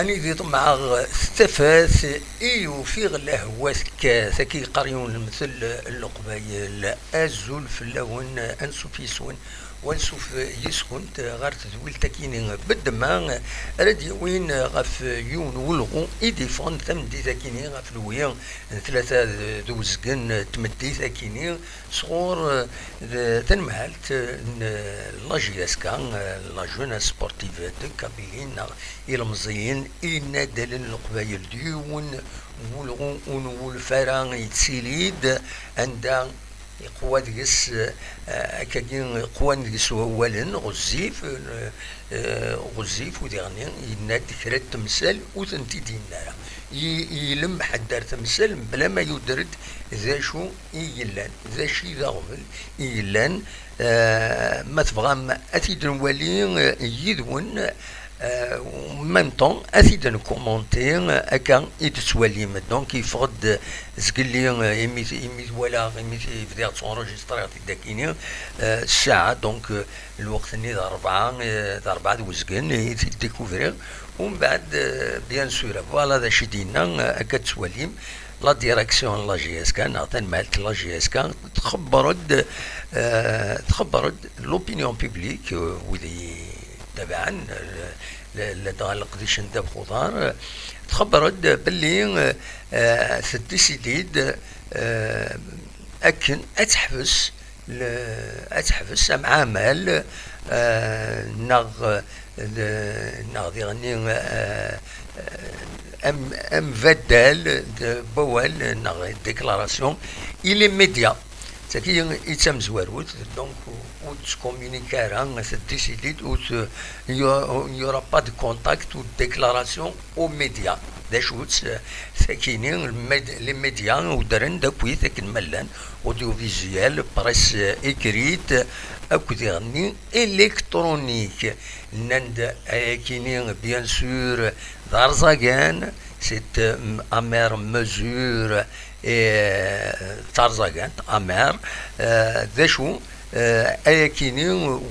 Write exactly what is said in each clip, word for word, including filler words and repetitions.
Nidi ṭemɛeɣ s tafat i ufiɣ lehwa tekkat, akka yeqqar yiwen lemtel n Leqbayel. Azul fell-awen, ansuf yes-wen, wansuf yes-kent ɣer tedwilt akini beddema ara d-yawin ɣef yiwen n ulɣu i d-iffɣen tameddit akini ɣef lwi n tlata d uzgen n tmeddit akini sɣur, eh, d-, tanemhalt, eh, n, eh, la J S K, eh, la Jeunesse Sportive de Kabylie, neɣ ilemẓiyen inaddalen n Leqbayel, d yiwen n wulɣu ur nwulef ara yettili-d, anda iqwa deg-s, eh, akkagi qwan deg-s wawalen ɣezzif, eh, eh, ɣezzif, u diɣen yenna-d kra n temsal ur tent-id-yenna ara. I-, ilem ḥedd ar temsal mebla ma yuder-d d acu i yellan, d acu i d aɣbel i yellan. Eh, ma tebɣam ad t-id-nwali, eh, yid-wen, eh, en même temps ad t-id-nkumonti, eh, akka i d-tettwalim. Donc yeffeɣ-d zgelli, eh, imi, imi t-walaɣ, imi t-, bdiɣ ttunrejistriɣ-t-id akini, eh, ssaɛa, donc, eh, lweqt-nni d rebɛa, eh, d rebɛa d uzgen i t-id-découvriɣ. Umbeɛd, eh, bien sûr, voilà d acu i d-yenna, eh, akka d-tettwalim. La direction n la J S K, neɣ tanmalt n la J S K, txebber-d, eh, txebber-d l'opinion publique, eh, wid i tabaɛen, eh, l-, ladɣa leqdic n ddabex uḍar, eh, txebber-d belli, eh, eh, teddisidi-d, eh, akken ad teḥbes le-, ad teḥbes amɛamal, eh, neɣ, eh, d-, neɣ diɣenni, eh, eh, am-, ambaddal d wawal neɣ déclaration i les médias. Tagi i d tamezwarut, donc ur tettcommunique ara, teddisidi-d, ur te-, il y a-, il y aura pas de contact ou de déclaration aux médias. D acu-tt, eh, takini, lmed-, les médias udren-d akkit akken ma llan, audiovisuel, presse, eh, écrite, akked diɣenni électronique. Nnan-d ayakini, bien sûr, d arẓagan, c'est, euh, amère mesure, et, euh, d tarẓagant, amère, euh, d acu, euh, ayakini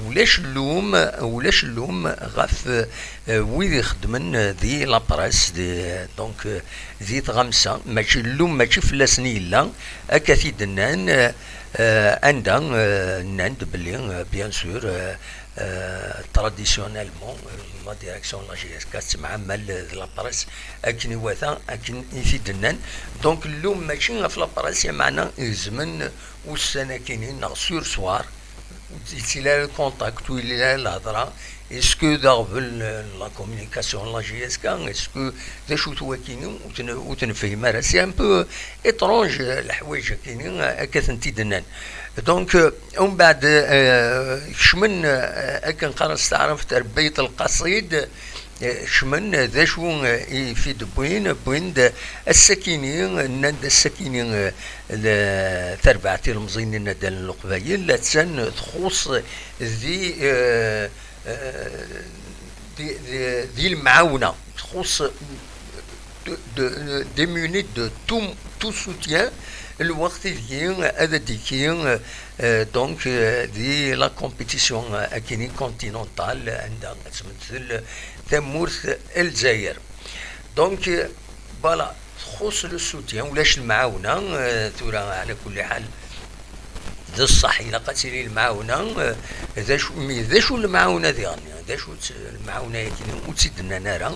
ulac llum, ulac llum ɣef, euh, wid ixeddmen di la presse, di, donc, euh, di tɣamsa, mačči llum, mačči fell-asen i yella, akka t-id-nnan, euh, anda, euh, nnan-d belli, euh, bien sûr, euh, euh, traditionnellement, euh, la direction de la J S K tettemɛamal d la presse akken iwata, akken i t-id-nnan. Donc llum mačči ɣef la presse, lameɛna gezmen ussan akkin-nni neɣ sur soir, ur yettili ara contact, ur yelli ara lhedra. Est-ce que d aɣbel, euh, la communication n la J S K? Est-ce que d acu-t wakini? Ur ten-, ur t-nefhim ara. C'est un peu étrange, euh, leḥwayeǧ akini, euh, akka tent-id-nnan. Donc, euh, umbeɛd, euh, kecmen, euh, akken qqaren s taɛrabt, rebbayt lqaṣid, euh, kecmen, euh, d acu, euh, i fi d-wwin? Wwin-d ass-akini, nnan-d ass-akini, euh, l-, tarbaɛt ilemẓiyen n inaddalen n Leqbayel, attan txuṣṣ di, euh, euh, di, di, di lemɛawna, txuṣṣ de, de, des minutes de tout, tout soutien, lweqt ideg ad d-yekki, euh, donc, euh, di la compétition, euh, akini continentale, anda ad tmettel tamurt n Lezzayer. Donc, euh, voilà, txuṣṣ le soutien, ulac lemɛawna, euh, tura, ɛla kulli ḥal, d ṣṣeḥ, ilaq ad tili lemɛawna, eh, d acu, mi d acu lemɛawna diɣen? D acu-tt lemɛawna-agi? Ur tt-id-nnan ara.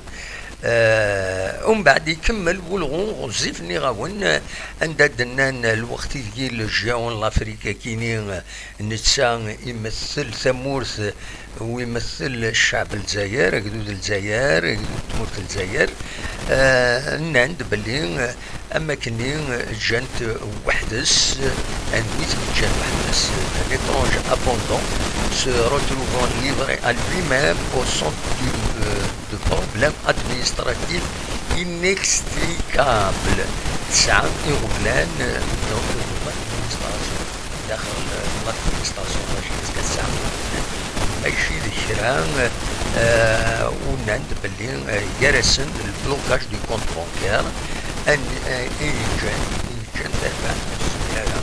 Eh, umbeɛd ikemmel wulɣu ɣezzif, nniɣ-awen, eh, anda d-nnan lweqt ideg le géant n l'Afrique akini, eh, netta imettel tamurt, eh, u imettel ccɛeb n Lezzayer, agdud n Lezzayer, agdud n tmurt n Lezzayer, eh, nnan-d belli, eh, am akken-nni, eh, ǧǧan-t weḥd-s, eh, anwi t-ǧǧan weḥd-s? Un étrange abandon, se retrouvant livré à lui-même au centre du, euh, de problèmes administratifs inextricables. Tesɛa iɣeblan, eh, donc, de l'administration. Daxel, eh, l'administration, mačči d tesɛa iɣeblan. Mačči d kra, eh, u nnan-d belli, eh, gar-asen le blocage du compte bancaire, an-, eh, i yeǧǧan, i yeǧǧan tarbaɛt ur tezmir ara,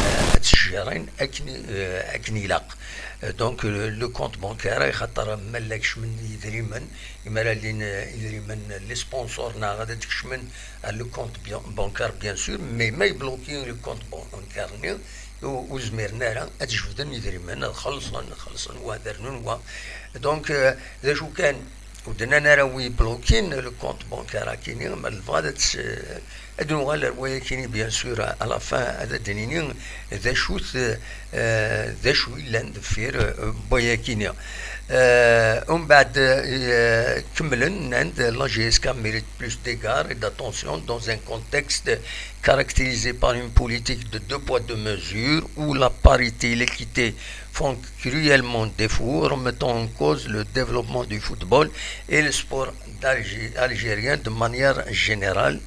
eh, ad ttjjiren akken, eh, akken ilaq. Eh, donc, eh, le compte bancaire, xaṭer ma la kecmen yidrimen, imi ara llin, eh, idrimen, les sponsors, neɣ ad d-kecmen ar le compte bien-, bancaire, bien sûr, mais ma yebloki le compte bancaire-nni, ur, ur zmiren ara ad jebden idrimen, ad xellṣen, xellṣen wa, ad rnun wa. Donc, eh, d acu kan, ur d-nnan ara wi blokin le compte bancaire akini, ma nebɣa ad tt-, ad nuɣal ar wayakini, bien sûr, à la fin, ad d-nini d acu-t, eh, d acu yellan deffir, eh, n wayakini. Eh, umbeɛd, eh, kemmlen, nnan-d, la J S K mérite plus d'égards et d'attention dans un contexte caractérisé par une politique de deux poids, deux mesures où la parité et l'équité font cruellement défaut, remettant en cause le développement du football et le sport d'Algé-, algérien de manière générale.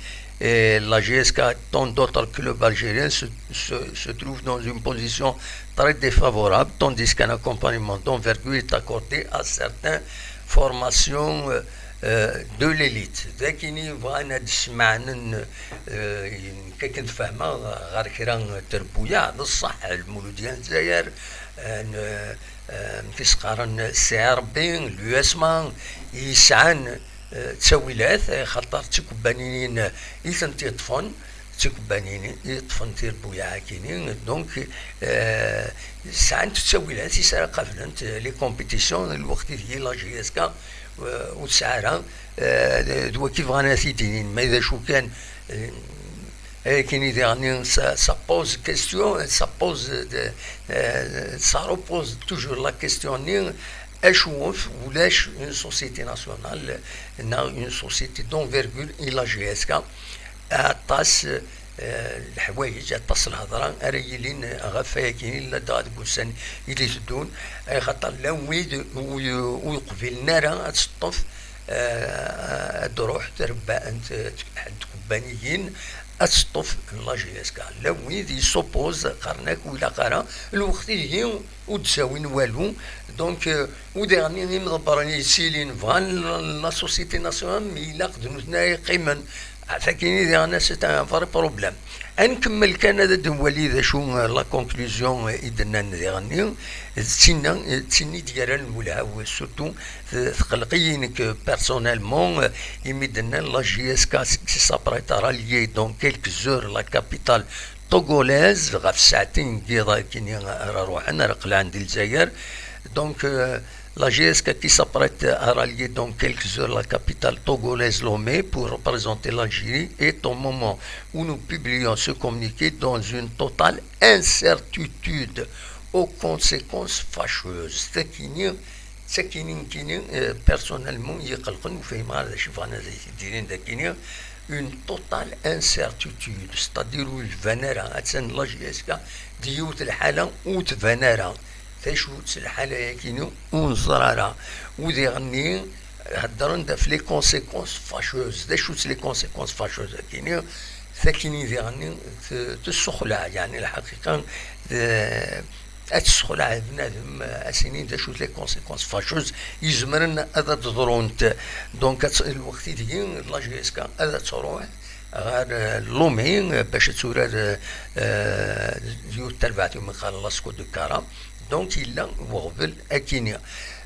Et la J S K, tant d'autres clubs algériens, se, se, se trouvent dans une position très défavorable, tandis qu'un accompagnement d'envergure est accordé à certaines formations, euh, euh, de l'élite. D akini bɣan ad d-smeɛnen, euh, nekk akken fehmeɣ, ɣer kra n trebbuyaɛ, d ṣṣeḥ, Lmuludya n Lezzayer, euh, n-, euh, amek i s-qqaren, C R B, l'U S M A, yesɛan, euh, ttawilat, eh, xaṭer d tikebbanin i tent-yeṭṭfen, d tikebbanin i yeṭṭfen tirbuyaɛ-agi-nni, donc, euh, sɛant ttawilat i s ara qablent, euh, les compétitions, lweqt ideg la J S K, euh, ur tesɛi ara, euh, d, d wagi bɣan ad t-id-inin, ma d acu kan, euh, ayagi-nni diɣen, ça, ça pose question, ça pose de, euh, ça repose toujours la question-nni, acu ulac une société nationale, neɣ une société d'envergure i la J S K, aṭas, eh, leḥwayeǧ, aṭas lhedra ara yilin ɣef wayagi, ladɣa deg ussan i d-iteddun, axaṭer llan wid ur, ur qbilen ara ad teṭṭef, eh, ad d-truḥ trebba-, n t-, n tkebbaniyin, ad teṭṭef la J S K. Llan wid yessuppose, qqaren akk ur ilaq ara, lweqt ideg ur d-ttawin walu. Donc, euh, u diɣen imḍebbren yessilin bɣan la, la société nationale, mais ilaq d nutni ara yeqqimen. Ɣef akkin i diɣen, c'est un vrai problème. Ad nkemmel kan, ad d-nwali d acu, euh, la conclusion, euh, i d-nnan diɣen-nni. D tinna, d tin i d-yerran lwelha-w, surtout, t-, tqelleq-iyi nekk personnellement, euh, imi d-nnan la J S K qui s'apprête à rallier dans quelques heures la capitale togolaise, ɣef ssaɛtin n yiḍ akkin ara ruḥen, ara qelɛen di Lezzayer. Donc, euh, la J S K qui s'apprête à rallier dans quelques heures la capitale togolaise Lomé pour représenter l'Algérie est au moment où nous publions ce communiqué dans une totale incertitude aux conséquences fâcheuses. Tagi-nni, tagi-nni, nekkini, euh, personnellement, iyi-iqellqen, ur fhimeɣ ara d acu bɣan ad ak-d-inin dagi-nni. Une totale incertitude, c'est-à-dire ur tban ara, attan la J S K di yiwet lḥala ur tban ara. D acu-tt lḥala-agi-nni? Ur neẓri ara. U diɣen-nni heddren-d ɣef les conséquences fâcheuses. D acu-tt les conséquences fâcheuses-agi-nni? Tagi-nni diɣen-nni t-, tessexlaɛ, yeɛni lḥaqiqa, eh, ad tessexlaɛ bnadem, eh, ad s-inin d acu-t les conséquences fâcheuses yezemren ad d-ḍrunt. Donc, ad tt-, lweqt ideg la J S K ad d-truḥ ɣer, eh, Lomé, eh, bac ad turar, eh, eh, yiwet terbaɛt umi qqaren la Scudecara. Donc, yella weɣbel akkin-nni.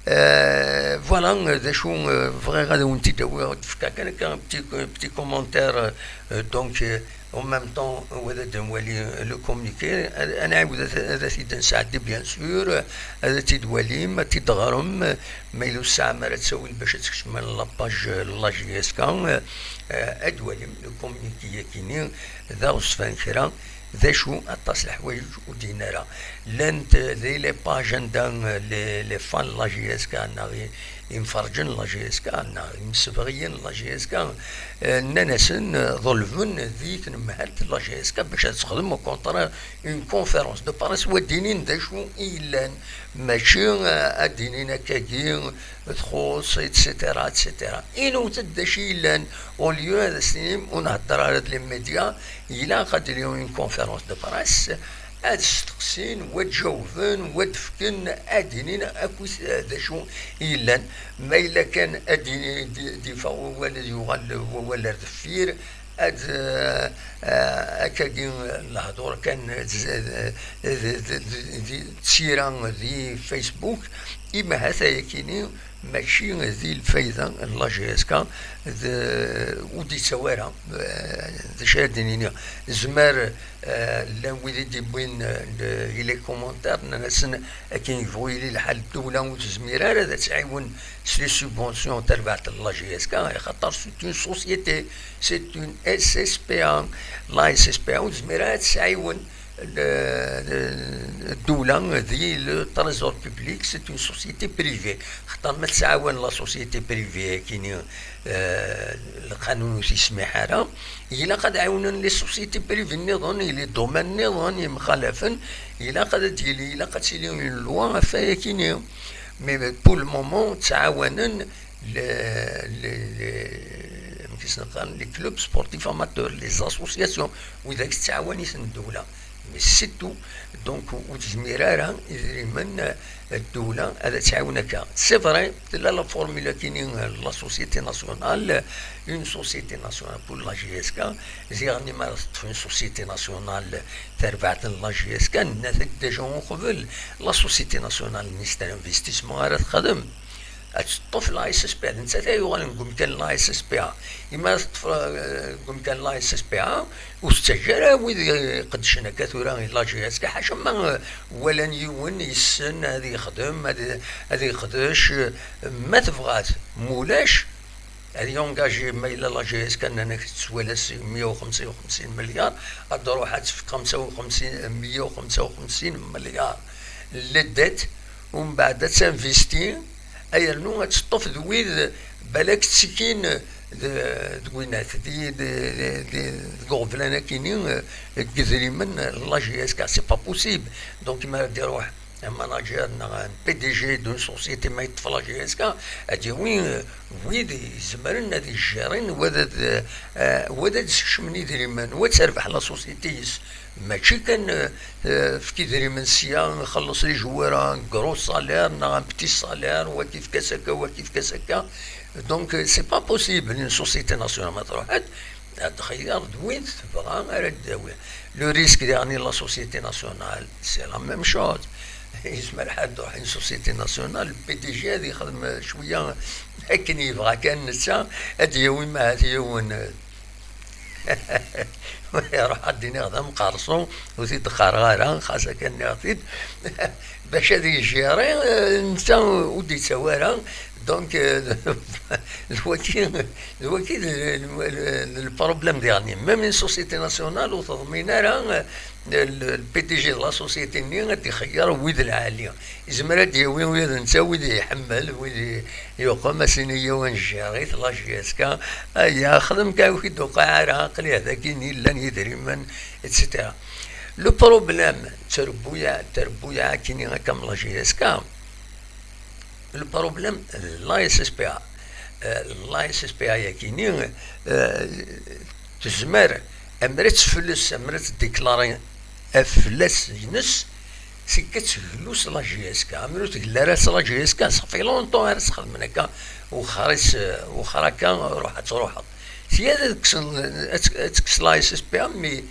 Euh, voilà, euh, d acu, euh, bɣiɣ ad awen-t-id-awiɣ, ad d-fkeɣ kan akka un petit, un petit commentaire, euh, donc, euh, en même temps, euh, ad d-nwali, euh, le communiqué, ad, ad nɛiwed ad, ad t-id-nesɛeddi, bien sûr, euh, ad t-id-twalim, ad t-id-teɣrem, euh, ma yella ur tesɛam ara ttawil bac ad tkecmem la page, euh, la J S K, euh, euh, ad twalim le communiqué-agi-nni, d aɣezfan kra, d acu, aṭas leḥwayeǧ ur d-yenni ara. Llant, eh, di les pages anda, eh, les, les fans n la J S K neɣ i-, imferǧen n la J S K neɣ imsebɣiyen n la J S K, eh, nnan-asen, eh, ḍelben di tnemhalt n la J S K bac ad texdem, au contraire, une conférence de presse, wa d-inin d acu i yellan, mačči, eh, ad d-inin akkagi, txuṣ, et cetera, et cetera. Inewwet-d d acu i yellan, au lieu ad as-tinim ur nhedder ara d les médias, ilaq ad d-yili une conférence de presse, ad steqsin, wa d-jawben, wa d-fken, ad d-inin akk d acu i yellan. Ma yella kan ad d-ini-, d-, d-iffeɣ wawal, ad yuɣal wawal ar deffir, Ad, eh, eh, akkagi lehdur kan d, d, d, d, d tira di Facebook, imahat ayakini mačči di lfayda n la G S K, d, ur d-yettawi ara, eh, d acu ara d-nini, zmer, eh, llan wid i d-yewwin, eh, les commentaires, nnan-asen akken yebɣu yili lḥal, ddewla ur tezmir ara ad tɛiwen s les subventions tarbaɛt n la G S K, axaṭer c'est une société, c'est une S S P A. La S S P A ur tezmir ara ad tɛiwen le, le, ddewla di le trésor public, c'est une société privée. Xaṭer ma tettɛawan la société privée, akini, eh, lqanun ur t-yesmiḥ ara, ilaq ad ɛiwnen les sociétés privées nniḍen, les domaines nniḍen yemxalafen, ilaq ad d-yili, ilaq ad tili une loi ɣef wayakini. Mais pour le moment, ttɛawanen le, le, le, amek i s-neqqaren, les clubs sportifs amateurs, les associations, widak tettɛawan-iten ddewla. Mais c'est tout. Donc, ur tezmir ara idrimen, eh, ddewla ad tɛiwen akka. C'est vrai, tella la formule akini, eh, la société nationale, une société nationale pour la G S K, ziɣen mi ara teṭṭef une société nationale tarbaɛt n la G S K, nna-t-id déjà uqbel, la société nationale n investissement ara texdem. Ad teṭṭef la S S P A, d nettat ay yuɣalen deg umkan n la S S P A. Imi ara teṭṭef, eh, deg umkan n la S S P A, ur tettaǧǧa ara wid iqeddcen akka tura i la G S K, ḥaca ma, eh, walan yiwen yessen ad yexdem, ad, ad yeqdec, eh, ma tebɣa-t, mulac, ad yungaji, ma yella la G S K nnan-ak tettwala s meyya u xemsa u xemsin milliard, ad d-ruḥ ad tefk xemsa u xemsin, meyya u xemsa u xemsin milliard. La dette, umbeɛd ad tinvesti, ayernu ad teṭṭef d wid balak ttikin d, deg winat, di, di, di, di, deg uɣeblan akini, eh, deg idrimen n la G S K, c'est pas possible. Donc, mi ara d-iruḥ un manager neɣ un P D G d'une société ma yeṭṭef la G S K, ad yawi, eh, wid izemren ad ijjirin, wad ad, eh, wad ad sekcmen idrimen, wad terbeḥ la société-is. Mačči kan, eh, eh, efk idrimen sya, xelleṣ les joueurs un gros salaire neɣ un petit salaire, wagi efk-as akka, wagi efk-as akka. Donc, eh, c'est pas possible, une société nationale ma truḥ-d, ad txeyyer d wid tebɣa ara d-tawi. Le risque diɣen i la société nationale, c'est la même chose. Yezmer ḥedd iruḥ une société nationale, le P D G ad yexdem cwiya akken yebɣa kan netta, ad d-yawi ma ahat yiwen, eh, iruḥ ad d-iniɣ d amqerṣu, ur t-id-qqareɣ ara, xas akka nniɣ-t-id, bac ad yejjiri, eh, netta ur d-yettawi ara. Donc, eh, d waki, d waki d, d, d, d le problème diɣen. Même une société nationale ur teḍmin ara, eh, le, le P D G de la société-nni ad d-ixeyyer wid lɛali. Yezmer ad d-yawi ula d netta wid iḥemmel, wid i-, yuqem, ad s-ini yiwen jjirit, la G S K, aya, xdem kan ur k-id-tuqiɛ ara, aql-i dagi llan yidrimen, et cetera. Le problème, trebbuyaɛ, trebbuyaɛ akini akka am la G S K, le problème, la S S P A. Euh, la S S P A yakini, euh, tezmer, amer ad tefles, amer ad tdéclarer aflas-ines, c'est que teglu s la G S K. Amer ur teglu ara s la G S K, ça fait longtemps ara s-xedmen akka, wexxer-is, wexxer akka, ruḥ ad truḥeḍ. Sya ad kksen, ad, ad tekkes la S S P A, mais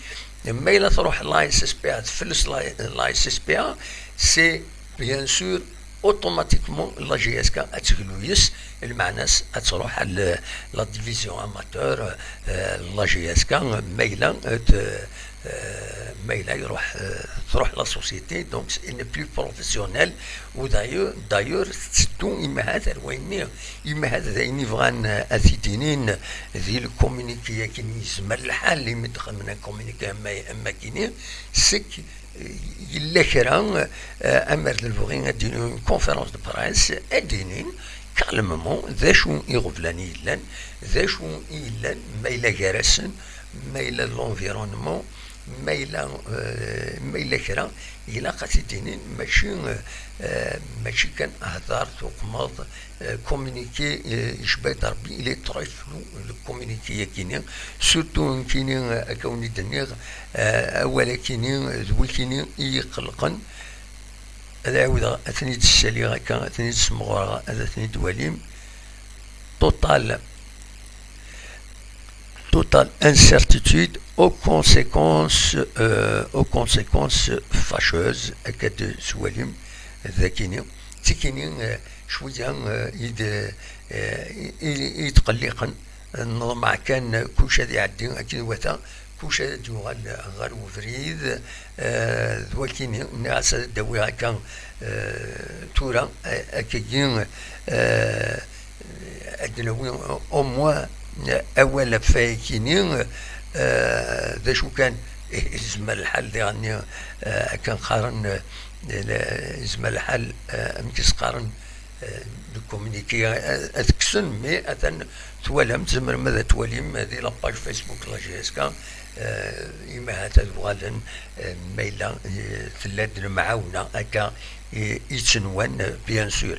ma yella truḥ la S S P A, tefles la, la S S P A, c'est bien sûr automatiquement la G S K ad teglu yes, lmeɛna-s ad truḥ à l-, la division amateur, euh, la G S K, ma yella, euh, t-, euh, ma yella iruḥ, euh, truḥ la société, donc il n'est plus professionnel, ou d'ailleurs, d'ailleurs, tetteddu imahat ar wayenni, imahat d ayen i bɣan, euh, ad t-id-inin di le communiqué-agi, yezmer lḥal imi d-xedmen un communiqué am, am akini, c'est que yella kra, eh, amer d lebɣi ad d-inin une conférence de presse, ad d-inin calmement d acu iɣeblan i yellan, d acu i yellan, ma yella gar-asen, ma yella l'environnement, ma yella, eh, ma yella kra, ilaq ad t-id-inin, mačči, eh, mačči kan hder tuqmeḍ, eh, communiqué, eh, icba-d Rebbi, il est très flou, le communiqué-yakini, surtout nekkini, eh, akka wen-id-nniɣ, eh, awal-akini d wikini i yi-iqellqen. Ad ɛiwdeɣ ad ten-id-ssaliɣ akka, ad ten-id-ssemɣureɣ, ad ten-id-twalim. Total. totale incertitude aux conséquences, euh, aux conséquences fâcheuses, akka d-tettwalim dagini. Tikini, euh, cwiya, euh, i d-, euh, i, i, i d-qelliqen, neḍmeɛ kan kullec ad iɛeddi akken iwata, kullec ad d-yuɣal ɣer ubrid, euh, d wakini, nniɣ-as ad d-awiɣ akka, euh, tura, euh, akkagi, euh, ad d-nawi au moins, euh, awal ɣef wayakini, euh, d acu kan, yezmer lḥal diɣenni, euh, akken qqaren, euh, yezmer lḥal, euh, amek i s-qqaren, euh, le communiqué, euh, ad kksen, mais atan twalam, tzemrem ad twalim, euh, di la page Facebook la J S K, euh, imi ahat ad uɣalen, euh, ma yella, euh, tella-d lemɛawna akka i, i ttnwan, euh, bien sûr.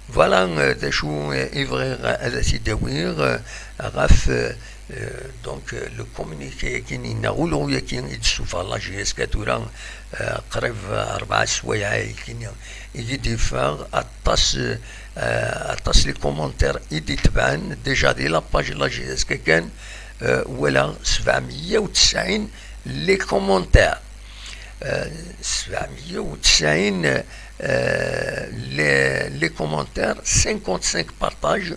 Voilà, euh, d acu, euh, i bɣiɣ ad t-id-awiɣ, euh, ɣef, euh, euh, donc, euh, le communiqué-agi-nni neɣ uluɣu-agi i d-tessufeɣ la J S K tura, euh, qrib rebɛa sswayeɛ-agi-nni i d-yeffeɣ, aṭas, euh, aṭas les commentaires i d-itebɛen, déjà di la page la J S K kan, euh, walaɣ sebɛemya u tesɛin les commentaires. Euh, sebɛemya u tesɛin, euh, les, les commentaires, cinquante-cinq partages,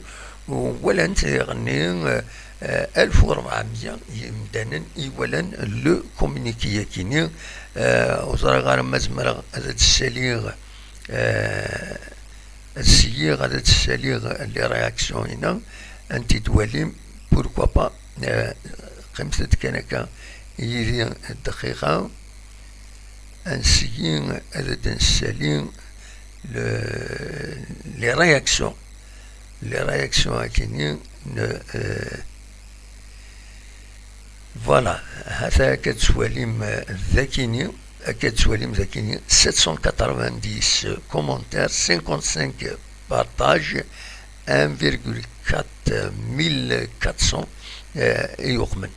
u walan diɣenni, euh, euh, alef u rebɛemya yimdanen i walan le communiqué-agi-nni. Euh, ur ẓriɣ ara ma zemreɣ ad d-ssaliɣ, euh, ad ssaliɣ, ad d-ssaliɣ les réactions-ina, ad tent-id-twalim, pourquoi pas, euh, qqimet-d kan akka yid-i dqiqa, ad nseggi ad d-nessali le, les réactions, les réactions-agi-nni, ne, euh, voilà, hata akka d-tettwalim, euh, dagini, akka d-tettwalim dagini, sept cent quatre-vingt-dix commentaires, cinquante-cinq partages, un virgule quatre mille quatre cents, euh, i yuqmen.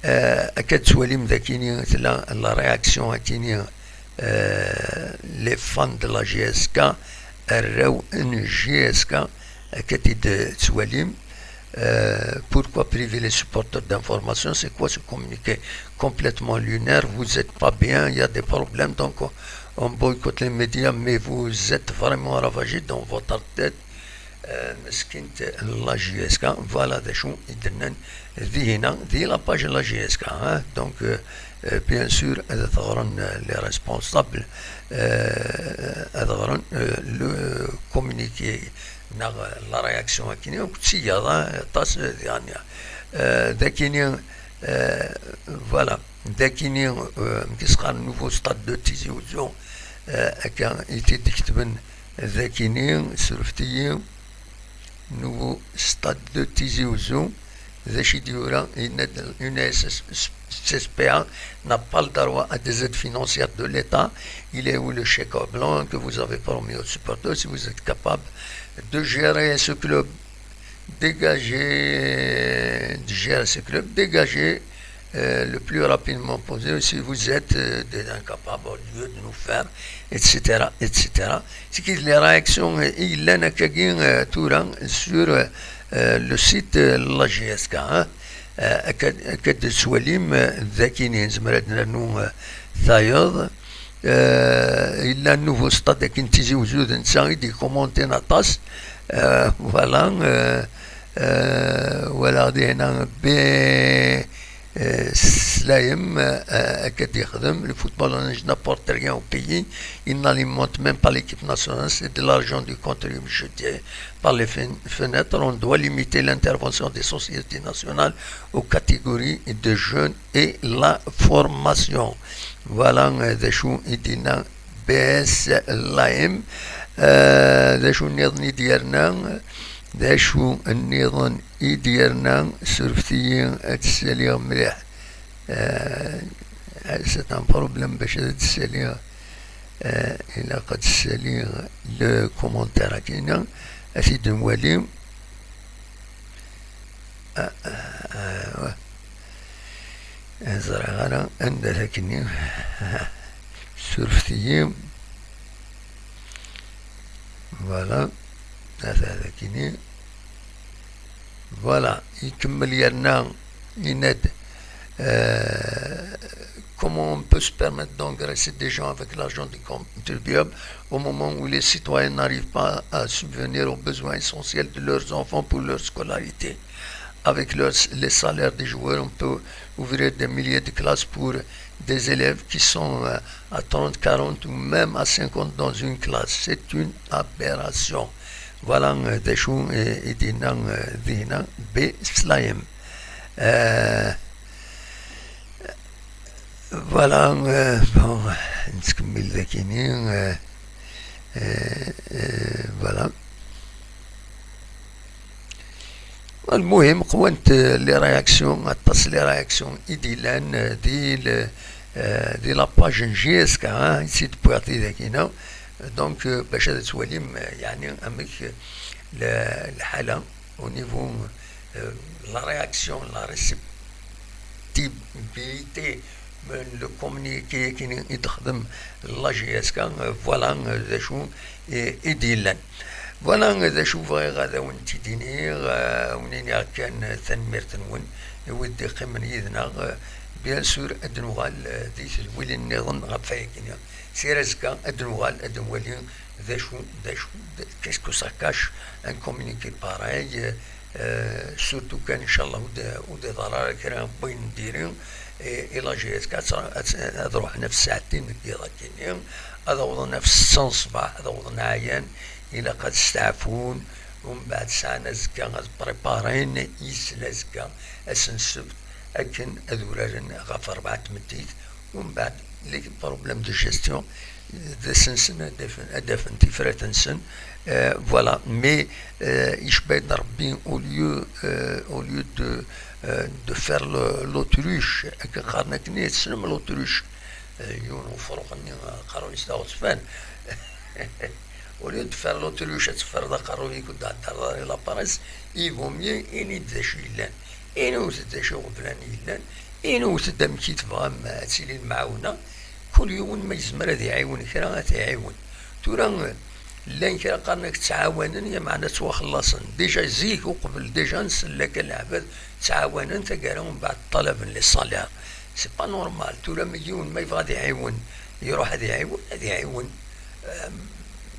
Euh, akka d-tettwalim dagini tella la réaction-agi-nni, euh, les fans de la J S K, arraw n J S K, akka d-tettwalim. Euh, pourquoi priver les supporters d'information ? C'est quoi ce communiqué complètement lunaire ? Vous êtes pas bien, il y a des problèmes, donc on, on boycotte les médias, mais vous êtes vraiment ravagés dans votre tête. Euh, meskint la J S K, voilà d acu i d-nnan dihina, di la page la J S K, hein. Donc, euh, euh, bien sûr, ad ɣren, euh, les responsables, euh, ad ɣren, euh, le communiqué, neɣ la réaction-agi-nni, akk d tiyaḍ, hein, aṭas, euh, diɣenni. Euh, dagini, euh, voilà, dagini, euh, amek i s-qqaren, nouveau stade de Tizi Ouzou, euh, akka i t-id-ketben dagini, surfet-iyi, nouveau stade de Tizi Ouzou, d acu i d-yura, yenna-d, une S S P A n'a pas le droit à des aides financières de l'État. Il est où le chèque en blanc que vous avez promis aux supporters ? Si vous êtes capable de gérer ce club, dégagez, de gérer ce club, dégagez, euh, le plus rapidement possible si vous êtes, euh, des incapables, au lieu de nous faire, et cetera, et cetera. C'est que les réactions, euh, i yellan akkagi, euh, tura sur, euh, euh, le site, euh, la J S K, hein. Euh, akka, akka d-tettwalim, euh, dagini, nezmer ad nernu, euh, tayeḍ. Euh, yella nouveau stade akin Tizi Ouzou, d netta i d-ikumuntin aṭas. Euh, voilà, euh, euh, walaɣ dihna B, euh, Slayem, euh, akka d-yexdem. Le football en Égypte n'apporte rien au pays. Il n'alimente même pas l'équipe nationale. C'est de l'argent du contribuable jeté par les fen-, fenêtres. On doit limiter l'intervention des sociétés nationales aux catégories de jeunes et la formation. Voilà, euh, d acu i d-yenna B S L M. Euh, d acu nniḍen i d-yerna? D acu nniḍen i d-yerna? Surfet-iyi ad ssaliɣ mliḥ. Euh, c'est un problème bac ad ssaliɣ. Euh, ilaq ad ssaliɣ le commentaire-agi-nni, ad t-id-nwali. Ah, ah, ah, ouais. Ur ẓriɣ ara anda-t akkenni. Surfet-iyi. Voilà. Ata d akkenni. Voilà. Ikemmel yerna Ined, euh, comment on peut se permettre d'engraisser des gens avec l'argent du contribuable au moment où les citoyens n'arrivent pas à subvenir aux besoins essentiels de leurs enfants pour leur scolarité? Avec leur- les salaires des joueurs, on peut ouvrir des milliers de classes pour des élèves qui sont euh, à trente, quarante ou même à cinquante dans une classe. C'est une aberration. Voilà, euh, d acu, euh, i d-yenna, euh, dinna, Beslayem. Euh, voilà, euh, bon, nettkemmil dakini, euh, euh, euh, voilà. المهم قوانت les réactions, aṭas les réactions i d-yellan, euh, di le, euh, di la page n J S K, hein, i tt-id-wwiɣ di dakina. Donc, euh, bac ad twalim, euh, yeɛni amek, euh, le, lḥala au niveau, euh, la réaction, la réceptivité, euh, le communiqué i d-texdem la J S K, euh, voilà, euh, d acu i, i d-yellan. Voilà, euh, d acu bɣiɣ ad awen-t-id-iniɣ, euh, ad wen-iniɣ kan, euh, tanemmirt-nwen i wid d-iqqimen yid-neɣ, euh, bien sûr, ad nuɣal, euh, di tedwilin nniḍen ɣef wayagi. Sir azekka, ad nuɣal, ad nwali d acu, d acu, d- qu'est-ce que ça cache, un communiqué pareil, euh, surtout kan, inchallah, ur d-, ur d-iḍer ara kra n wayen n diri, i, i la J S K ad, ad, ad ruḥen ɣef ssaɛtin deg yiḍ akkenni, ad awḍen ɣef ssetta n ṣṣbeḥ, ad awḍen ɛyan, ilaq ad steɛfun, umbeɛd sɛan azekka ad préparin, yis n azekka, ass n ssebt, akken ad uraren ɣef rebɛa n tmeddit, umbeɛd, les problèmes de gestion, d asensen ad afen, ad afen tifrat-nsen, euh, voilà, mais, euh, icba-d Rebbi, au lieu, euh, au lieu de, euh, de faire le- l'autruche, akka qqaren akken, tessnem l'autruche, euh, yiwen ufrux-nni, euh, aqerruy-is d aɣezfan. Au lieu de faire l'autruche, ad tefreḍ aqerruy-ik, ur d-theddreḍ ara i la presse, il vaut mieux ini-d d acu yellan. Inut-d d acu iɣeblan yellan, inut-d amek i tebɣam ad tili lemɛawna. Kul yiwen ma yezmer ad iɛiwen kra, ad t-iɛiwen. Tura, llan kra qqaren-ak ttɛawanen, lameɛna ttwaxellaṣen. Déjà zik uqbel, déjà nsell akka leɛbad ttɛawanen taggara, umbeɛd ṭṭalaben les salaires. C'est pas normal. Tura ma yiwen ma yebɣa ad iɛiwen, iruḥ ad iɛiwen, ad iɛiwen. Euh,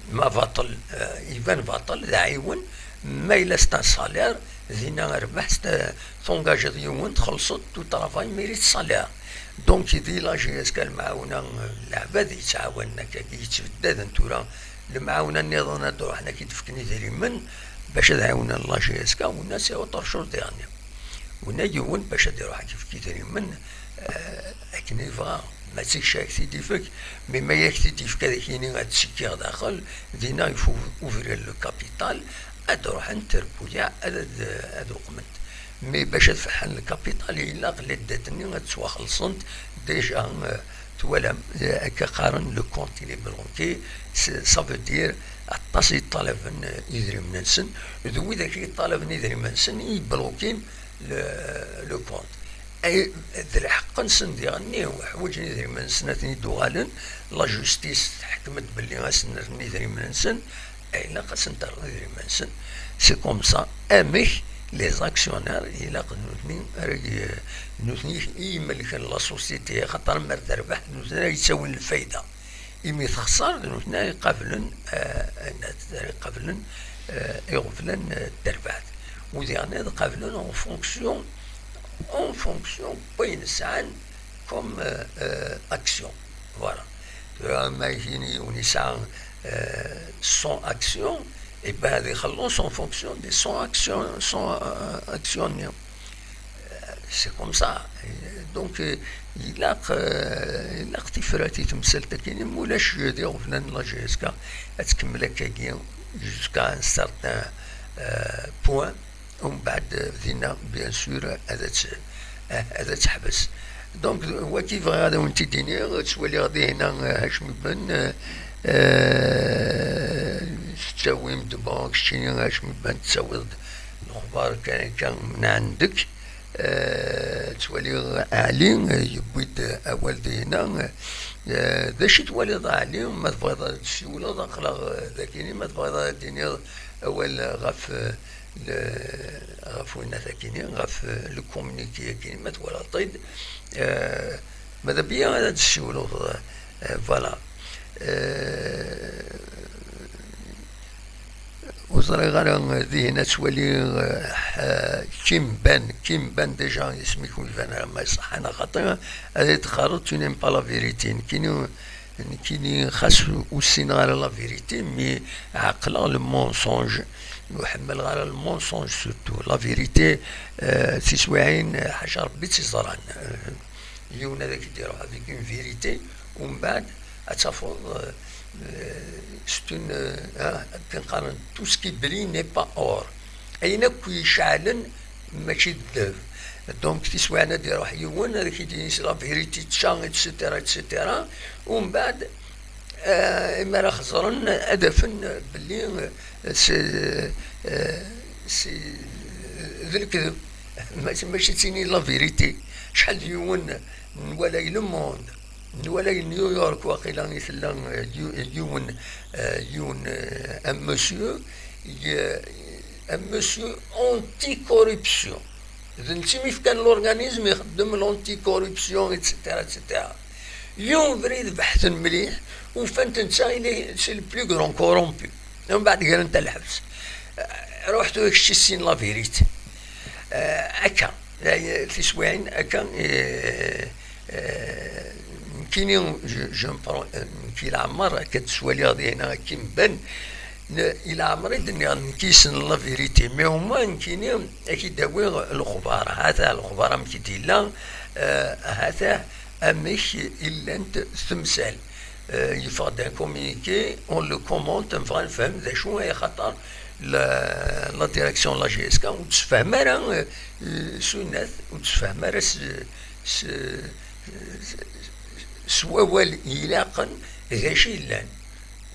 ma baṭel, euh, iban baṭel, d aɛiwen. Ma yella c'est un salaire, dinna rbeḥ, c'est, euh, tungajeḍ yiwen, txellṣeḍ, tu travail mérite salaire. Donc, di la J S K lemɛawna, euh, leɛbad yettɛawanen akkagi, yettbeddaden tura, lemɛawna nniḍen ad d-ruḥen ad k-id-fken idrimen, bac ad ɛiwnen la J S K, winna c'est autre chose dernier. Winna yiwen bac ad iruḥ ad k-ifk idrimen, euh, akken yebɣa. Ma d tikci ad k-t-id-ifek, mais ma yak-t-id-ifek ad ak-yini ad ttekkiɣ daxel, dinna il faut ouvrir le capital, ad ruḥent trebbuyaɛ, ad, ad, ad uqment. Mais bac ad feḥḥen le capital, ilaq les dettes-nni ad ttwaxellṣent, déjà, euh, twalam, euh, akka qqaren le compte il est bloqué, c'est- ça veut dire aṭas i ṭṭalaben, euh, idrimen-nsen, d widak i ṭṭalaben idrimen-nsen i yeblukin le, le compte. Ay, d lḥeqq-nsen diɣenni, ḥwaǧen idrimen-nsen ad ten-id-uɣalen, la justice teḥkem-d belli ad sen-rren idrimen-nsen, ilaq ad sen-terren idrimen-nsen. C'est comme ça, amek les actionnaires, ilaq d nutni ara y-, d nutni i imelken la société, axaṭer mer terbeḥ, d nutni ara yettawin lfayda. Imi texṣer, d nutni ara iqablen, euh, ayen ara iqablen, euh, iɣeblan, euh, n terbaɛt. U diɣen ad qablen en fonction, en fonction n wayen sɛan comme, euh, euh, action. Voilà. Tura ma yini yiwen yesɛa, euh, cent actions, et ben ad ixelleṣ en fonction des cent actions, cent, euh, actions-nni. C'est comme ça. Donc, euh, ilaq, euh, ilaq tifrat i temsalt akkin, ma ulac d iɣeblan n la J S K, ad tkemmel akkagi jusqu'à un certain, euh, point. Umbeɛd, euh, dinna, bien sûr, ad tt-, euh, ad teḥbes. Donc, wagi bɣiɣ ad awen-t-id-iniɣ, ttwaliɣ dinna, euh, Hacmi Ben, euh, euh, tettawim-d, bon, keččini Hacmi Ben, tettawiḍ-d lexbar kan akka min ɛendek. Eh, ttwaliɣ Ɛli, eh, yewwi-d awal dinna. Eh, d acu i twaliḍ a Ɛli? Ma tebɣiḍ ad d-tsiwleḍ, aql-aɣ, eh, dagini, ma tebɣiḍ ad d-tiniḍ awal ɣef, eh, ɣef winat akini, ɣef le communiqué akini, ma twalaḍ-t-id, eh, mada biya ad d-ssiwleḍ, eh, voilà. Eh, ur ẓriɣ ara dihin ad twaliɣ, eh, Kim Ben, Kim Ben déjà isem-ik ur iban ara ma iṣeḥḥa neɣ xaṭi, ad d-teqqareḍ tu n'aimes pas la vérité. Nekkini, nekkini xas ur ssineɣ ara la vérité, mais ɛeqleɣ le mensonge. Ur ḥemmleɣ ara le mensonge surtout. La vérité, eh, d tiswiɛin, eh, ḥaca Rebbi i tt-iẓran. Eh, yiwen ad ak-d-iruḥ avec une vérité, umbeɛd ad tafeḍ, eh, c'est une, eh, akken qqaren, tout ce qui brille n'est pas or. Ayen akk iceɛlen mačči d ddheb. Donc, tiswiɛin ad d-iruḥ yiwen, ad ak-id-yini la vérité d ta, et cetera, et cetera. Umbeɛd, eh, imi ara xeẓren, ad afen belli, eh, s-, eh, s-, d lekdeb. Mačči, mačči d tini la vérité. Acḥal d yiwen nwala i Le Monde, nwala i New York, waqila i tella, eh, yu-, yiwen, eh, yiwen, eh, un monsieur, y-, un monsieur anti-corruption. D netta i m-ifkan l'organisme ixeddem l'anti-corruption, et cetera, et cetera. Yiwen ubrid beḥten mliḥ, ufan-t netta il est, c'est le plus grand corrompu. Mbeɛd gren-t ɣer lḥebs. Eh, ruḥ tura kečč issin la vérité. Eh, akka, eh, tiswiɛin akka, eh, eh, nekkini, je, je me prends, eh, nekki leɛmer akka d-ttwaliɣ dinna akken ben, ne-, i leɛmer i d-nniɣ nekki yessnen la vérité, mais au moins nekkini ad k-id-awiɣ lexbar, hata lexbar amek i d-yella, eh, hata amek i llant temsal. Eh, yeffeɣ-d un communiqué, on le commente, nebɣa nefhem d acu ay xaṭer la, la direction n la J S K ur tessefhem ara, eh, s unat, ur tessefhem ara s, s, s, s wawal ilaqen d acu yellan.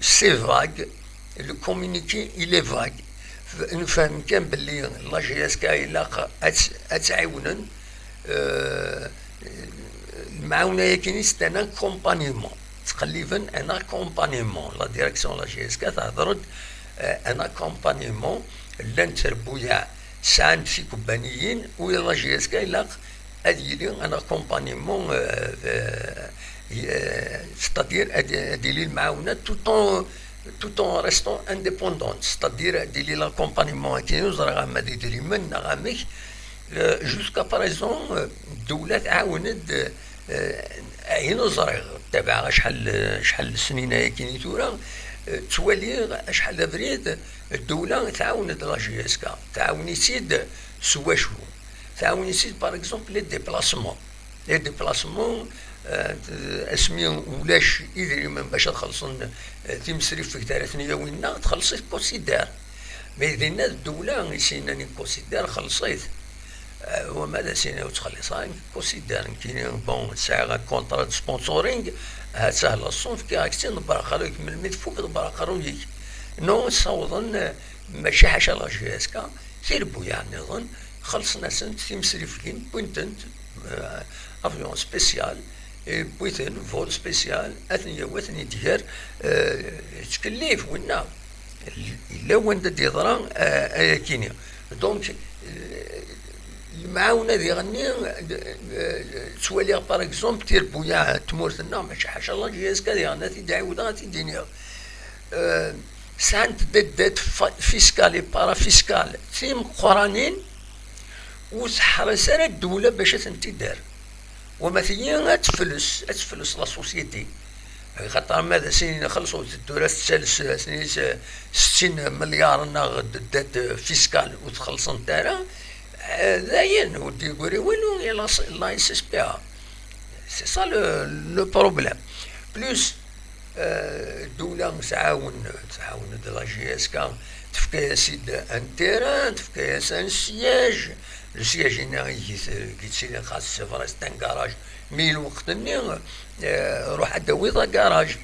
C'est vague, le communiqué, il est vague. F-, nefhem kan belli la J S K ilaq ad tt-, ad tt-ɛiwnen, eh, lemɛawna-yagi, c'est un accompagnement. Ttqelliben un accompagnement. La direction de la J S K tehder-d, eh, un accompagnement. Llant trebbuyaɛ, sɛant tikubbaniyin, u la J S K ilaq ad yili un accompagnement, eh, eh, eh, c'est-à-dire ad, ad yili lemɛawna tout en, tout en restant indépendante, c'est-à-dire ad yili l'accompagnement akken ur ẓriɣ ama d idrimen neɣ amek. Eh, jusqu'à présent, eh, ddewla tɛawen-d, eh, ayen ur ẓriɣ, ttabaɛeɣ acḥal, acḥal n snin ayagi i tura, eh, ttwaliɣ acḥal d abrid, ddewla tɛawen-d la J S K, tɛawen-itt-id s wacu? Tɛawen-itt-id, par exemple, les déplacements. Les déplacements, eh, asmi ulac idrimen bac ad xellṣen, eh, timesrifegt ara ten-yawin, neɣ txelleṣ-it considère. Mais dinna d ddewla i s-yennan i considère, xelleṣ-it. Eh, wama d asin ur ttxelliṣ ara, considère nekkini, bon, sɛiɣ un contrat de sponsoring, ha-tt-ah la ṣṣenf, fkiɣ-ak-tt-id, ḍebbreɣ aqerruy-ik, melmi tfuk ḍebbreɣ aqerruy-ik. Non, ssawḍen, eh, mačči ḥaca la J S K, tirebbuyaɛ nniḍen, xellṣen-asent timesrifgin, wwin-tent, eh, avion spécial, eh, wwin-ten, vol spécial, ad ten-yawi, ad ten-id-ger, eh, yettkellif winna. Yella wanda d-yeḍra, eh, ayakini. Donc, eh, lemɛawna diɣenni, eh, ttwaliɣ, par exemple, tirebbuyaɛ n tmurt-nneɣ, mačči ḥaca la J S K diɣen, ad t-id-ɛiwdeɣ, ad t-id-iniɣ. Eh, sɛant des dettes fa-, fiscales et parafiscales timeqqranin, ur teḥṛis ara ddewla bac ad tent-id-terr. Wama tigi ad tefles, ad tefles la société. Axaṭer ma d asin nxelleṣ ur teddura tettales, asen-is settin milliards neɣ d dette fiscale ur txellṣent ara, eh, dayen ur d-yeggri walu i la, la S S P A. C'est ça le, le problème. Plus, eh, ddewla tɛawen, tɛawen-d la J S K, tefka-yas-id un terrain, tefka-yas un siège. Le siège-nni i yettilin xas, c'est vrai, c'est un garage. Mi lweqt-nni, eh, ruḥ ad d-tawiḍ agaraj.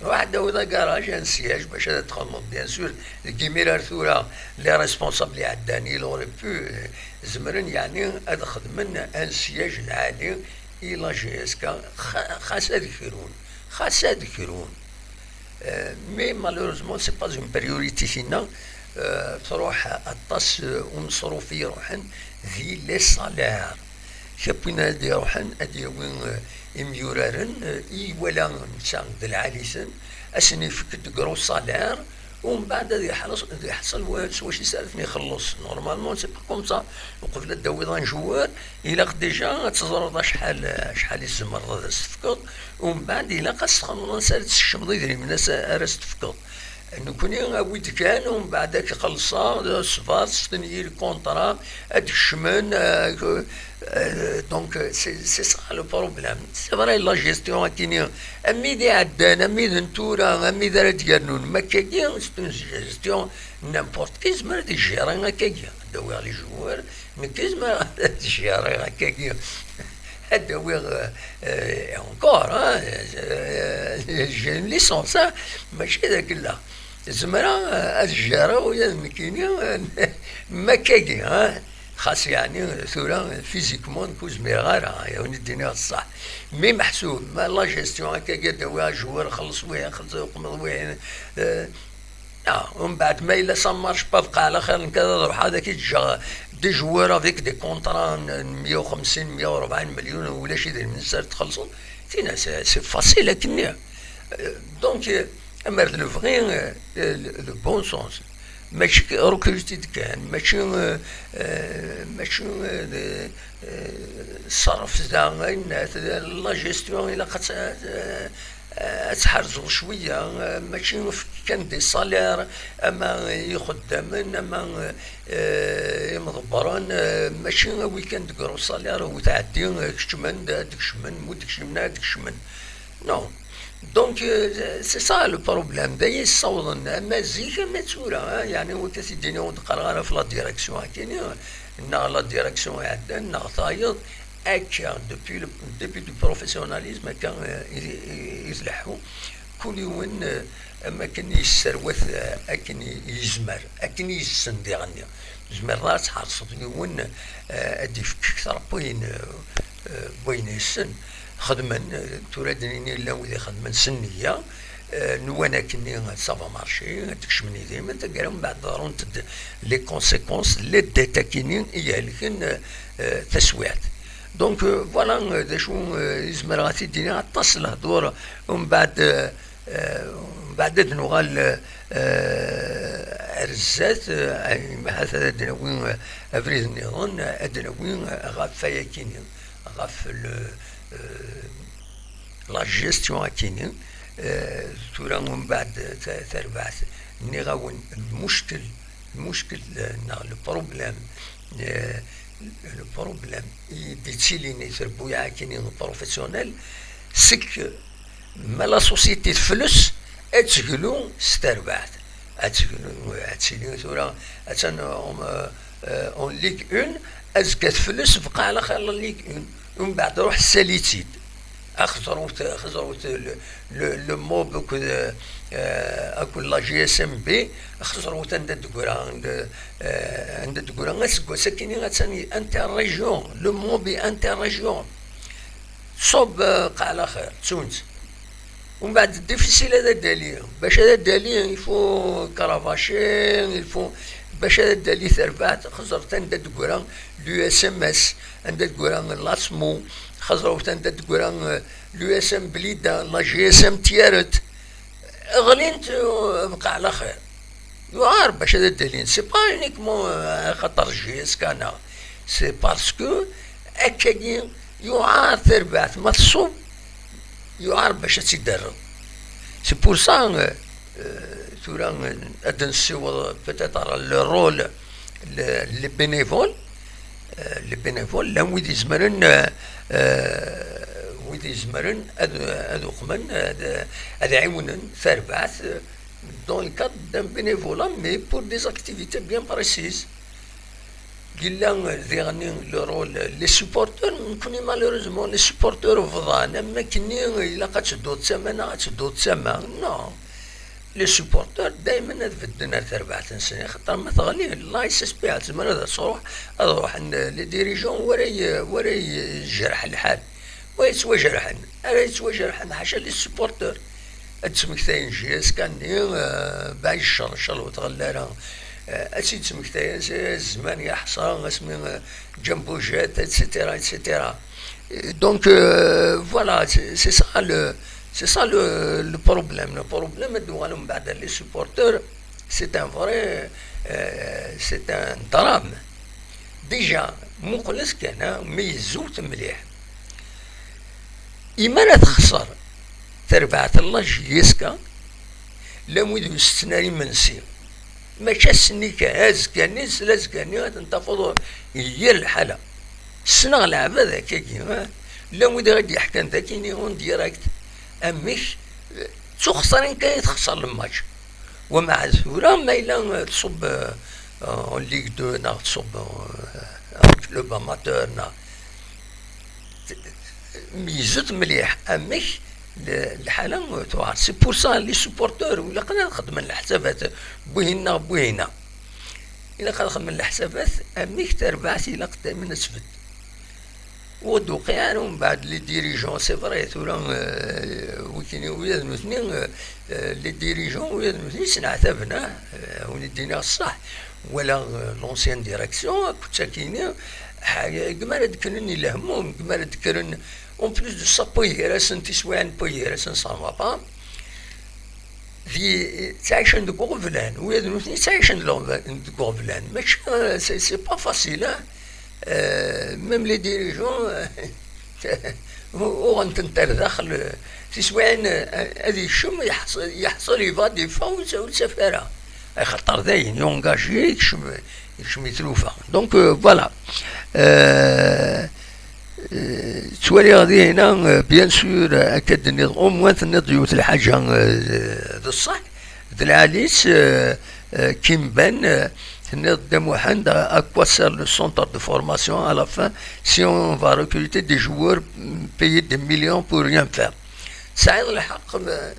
Ruḥ ad d-tawiḍ agaraj, un siège, bac ad txedmeḍ, bien sûr. Deg imir ar tura, les responsables iɛeddan, il aurait pu, eh, zemren, yeɛni, ad xedmen un siège lɛali i la J S K, xa-, xas ad krun, xas ad krun. Euh, mais malheureusement, c'est pas une priorité tinna. Eh, truḥ aṭas, eh, umeṣruf i iruḥen di les salaires. Kap win ad iruḥen ad yawi, eh, imyuraren, eh, i iwala netta d lɛali-ten, ad sen-ifk de gros salaires, umbeɛd ad yeḥreṣ, ad yeḥṣel wa-, s wacu ara ten-ixelleṣ. Normalement, c'est pas comme ça. Uqbel ad d-tawiḍ un joueur, ilaq déjà ad teẓreḍ acḥal, acḥal i tzemreḍ ad as-tefkeḍ, umbeɛd ilaq ad s-txemmeḍ ansi ara d-tsekcmeḍ idrimen as-, ara as-tefkeḍ. Nekkni awi-d kan, umbeɛd ad k-xellṣeɣ, ṣber, stenyi lkunṭra, ad d-kecmen, euh, euh, donc c'est, c'est ça le problème. C'est vrai, la gestion akini, amid iɛeddan, amid n tura, amid ara d-yernun, ma akkagi, c'est une gestion, n'importe qui yezmer ad ijiṛi akkagi. Ad d-awiɣ les joueurs, nekk yezmer ad jiṛiɣ akkagi. Ad d-awiɣ, euh, euh, encore, hein, euh, j'ai une licence, hein, mačči d akella. Zemreɣ, euh, ad jiṛiɣ ula d nekkini, euh, ma akkagi, hein. Xas yeɛni tura physiquement nekk ur zmireɣ ara, ad wen-d-iniɣ ṣṣeḥ. Mi meḥsub, ma la gestion akkagi ad d-awiɣ ajewwir, xelleṣ wihin, xelleṣ uqmeḍ wihin, euh, Ah, umbeɛd ma yella ça marche pas, bqaɛ ɛla xir, nekk ad ruḥeɣ ad ak-id-ǧǧeɣ des joueurs avec des contrats n, n meyya u xemsin, meyya u rebɛin million, ulac idrimen s ara txellṣeḍ. Tina, c'est, c'est facile akkenni. Euh, donc, euh, amer d lebɣi, euh, le, le bon sens. Mačči recruter-d kan, mačči, euh, euh, mačči, euh, de, euh, ṣerref da, ayen, la gestion, ilaq ad tt-, euh, ad tḥerzeḍ cwiya, eh, mačči efk kan des salaires, ama i ixeddamen, ama, eh, imḍebbren, eh, mačči awi kan de gros salaires, ur tɛeddi, eh, kecmen-d, ad d-kecmen, ma ur d-kecmen, ad d-kecmen. Non. Donc, eh, c'est ça le problème. D aya yessawḍen, ama zik, ama tura, eh, yeɛni, ur k-t-id-iniɣ, ur d-qqareɣ ara ɣef la direction akini, neɣ la direction iɛeddan, neɣ tayeḍ, Akka, depuis le début du professionnalisme, akka, euh, i, i, i tleḥḥu. Kul yiwen, euh, am akken i yesserwat, euh, akken i, i yezmer, akken i yessen diɣenni. Tzemreḍ ad tḥerseḍ yiwen, euh, ad d-ifk kter n wayen, euh, euh, n wayen yessen. Xedmen, euh, tura ad d-nini llan wid ixedmen s nniya, euh, nwan akkenni ça va marcher, ad d-kecmen idrimen, taggara mbeɛd ḍerrunt-d les conséquences, les dettes akini i ihelken, euh, euh, taswiɛt. Donc, euh, voilà, euh, d acu, euh, i zemreɣ ad t-id-iniɣ, aṭas n lehdur, umbeɛd, euh, euh, umbeɛd ad nuɣal, euh, ar zdat, euh, ahat ad d-nawi, euh, abrid nniḍen, ad d-nawi, euh, ɣef wayakini, ɣef le, euh, la gestion akini, euh, tura umbeɛd ta-, tarbaɛt, nniɣ-awen, lmuckel, lmuckel, euh, neɣ le problème, euh, le problème i d-ittilin i trebbuyaɛ akini professionnel, c'est que ma la société tefles, ad teglu s terbaɛt. Ad teglu, ad tili tura, attan, euh, euh, en Ligue un, azekka tefles, bqaɛ ɛla xir la Ligue un. Umbeɛd ruḥ ssali-tt-id. Xeẓrut, xeẓrut le, le, le MOB akked, euh, akked la G S M B, xeẓrut anda d-teggra, anda, euh, anda d-teggra aseggas akini, attan interrégion, le MOB est interrégion. Ṣubb, euh, bqaɛ ɛla xir, ttun-tt. Umbeɛd difficile ad d-ali. Bac ad d-ali, il faut cravacher, il faut, bac ad d-ali terbaɛt, xeẓret anda d-teggra l'U S M S, anda d-teggra l'ASMO, xeẓret anda d-teggra, euh, l'U S M Blida, la G S M Tiaret. Ɣlint, euh, bqaɛ ɛla xir. Yuɛer bac ad d-alin. C'est pas uniquement, euh, axaṭer J S K neɣ. C'est parce que akkagi yuɛer tarbaɛt ma tṣubb, yuɛer bac ad tt-id-terreḍ. C'est pour ça, euh, euh, tura, euh, ad nessiweḍ peut-être le rôle, le, les bénévoles, euh, les bénévoles, llan wid izemren, euh, euh, wid izemren ad, ad uqmen, ad, ad ɛiwnen tarbaɛt, euh, dans le cadre d'un bénévolat, mais pour des activités bien précises. Yella diɣen le rôle, les supporters, nekkni malheureusement, les supporters bḍan, am akkenni ilaq ad tedduḍ d tama neɣ ad tedduḍ d tama, non. Les supporters daymen ad bedden ar terbaɛt-nsen, axaṭer ma teɣli, la S S P, ad tezmer ad tṛuḥ, ad ruḥen les dirigeants, wara y-, wara yejreḥ lḥal. Wa yettwajerḥen, ara yettwajerḥen, ḥaca les supporters. Ad d-smektayen J S K-nni, euh, baɛ iccer, ncallah ur tɣelli ara, Euh, ad tt-id-ttmektayen s zzman yeḥṣa asmi, euh, Jumbo Jet, et cetera, et cetera. Euh, donc, euh, voilà, c'est c'est ça le, c'est ça le, le problème. Le problème, ad d-uɣalen mbeɛd les supporters, c'est un vrai, euh, c'est un drame. Déjà, muqlet kan, hein, mi yezzewt mliḥ. Imi ara texṣer terbaɛt n la J S K, llan wid ur setten ara imensi. Mačči ass-nni kan, azekka-nni, s lazekka-nni, ad ten-tafeḍ yir lḥala. Ssneɣ leɛbad akkagi, ah, llan wid i ɣ-d-yeḥkan dakini en direct, amek, eh, d tuxṣarin kan i texṣer lmatch. Wama tura, ma yella, eh, tṣubb, eh, en Ligue deux, neɣ tṣubb, eh, un club amateur, neɣ meyyzet mliḥ amek l-, lḥala tuɛer. C'est pour ça les supporters ilaq ad xedmen leḥsabat, wwihin neɣ wwihin. Ilaq ad xedmen leḥsabat amek tarbaɛt ilaq daymen ad tbedd. Ur d-uqiɛ ara umbeɛd les dirigeants, c'est vrai, tura, euh, wikini ula d nutni, euh, euh, les dirigeants ula d nutni sneɛtaben, ah, euh, win i d-iniɣ ṣṣeḥ, wala, euh, l'ancienne direction, akked takini, ḥa-, gma ara d-kkren i lehmum, gma ara d-kkren, en plus de ça, payir-asen tiswiɛin, payir-asen, ça ne va pas. Di, ttɛicen deg uɣeblan, ula d nutni ttɛicen deg uɣeblan, deg uɣeblan. Mačči, euh, c'est, c'est pas facile, hein. Euh, même les dirigeants, euh, uɣen-tent ar daxel, euh, tiswiɛin, euh, ad yekcem, yeḥṣel, yeḥṣel, yebɣa ad yeffeɣ, ur tt-, ur tt-taf ara. Axaṭer dayen, yungaji, yekcem, yekcem i tlufa. Donc, euh, voilà. Euh, euh, ttwaliɣ dinna, euh, bien sûr, euh, akka d-tenniḍ, au moins tenniḍ yiwet lḥaǧa, euh, d ṣṣeḥ, d lɛali-tt, euh, euh, Kim Ben, euh, tenniḍ Dda Muḥend, à, à quoi sert le centre de formation à la fin si on va recruter des joueurs, mm, payer des millions pour rien faire? Tesɛiḍ lḥeqq, euh,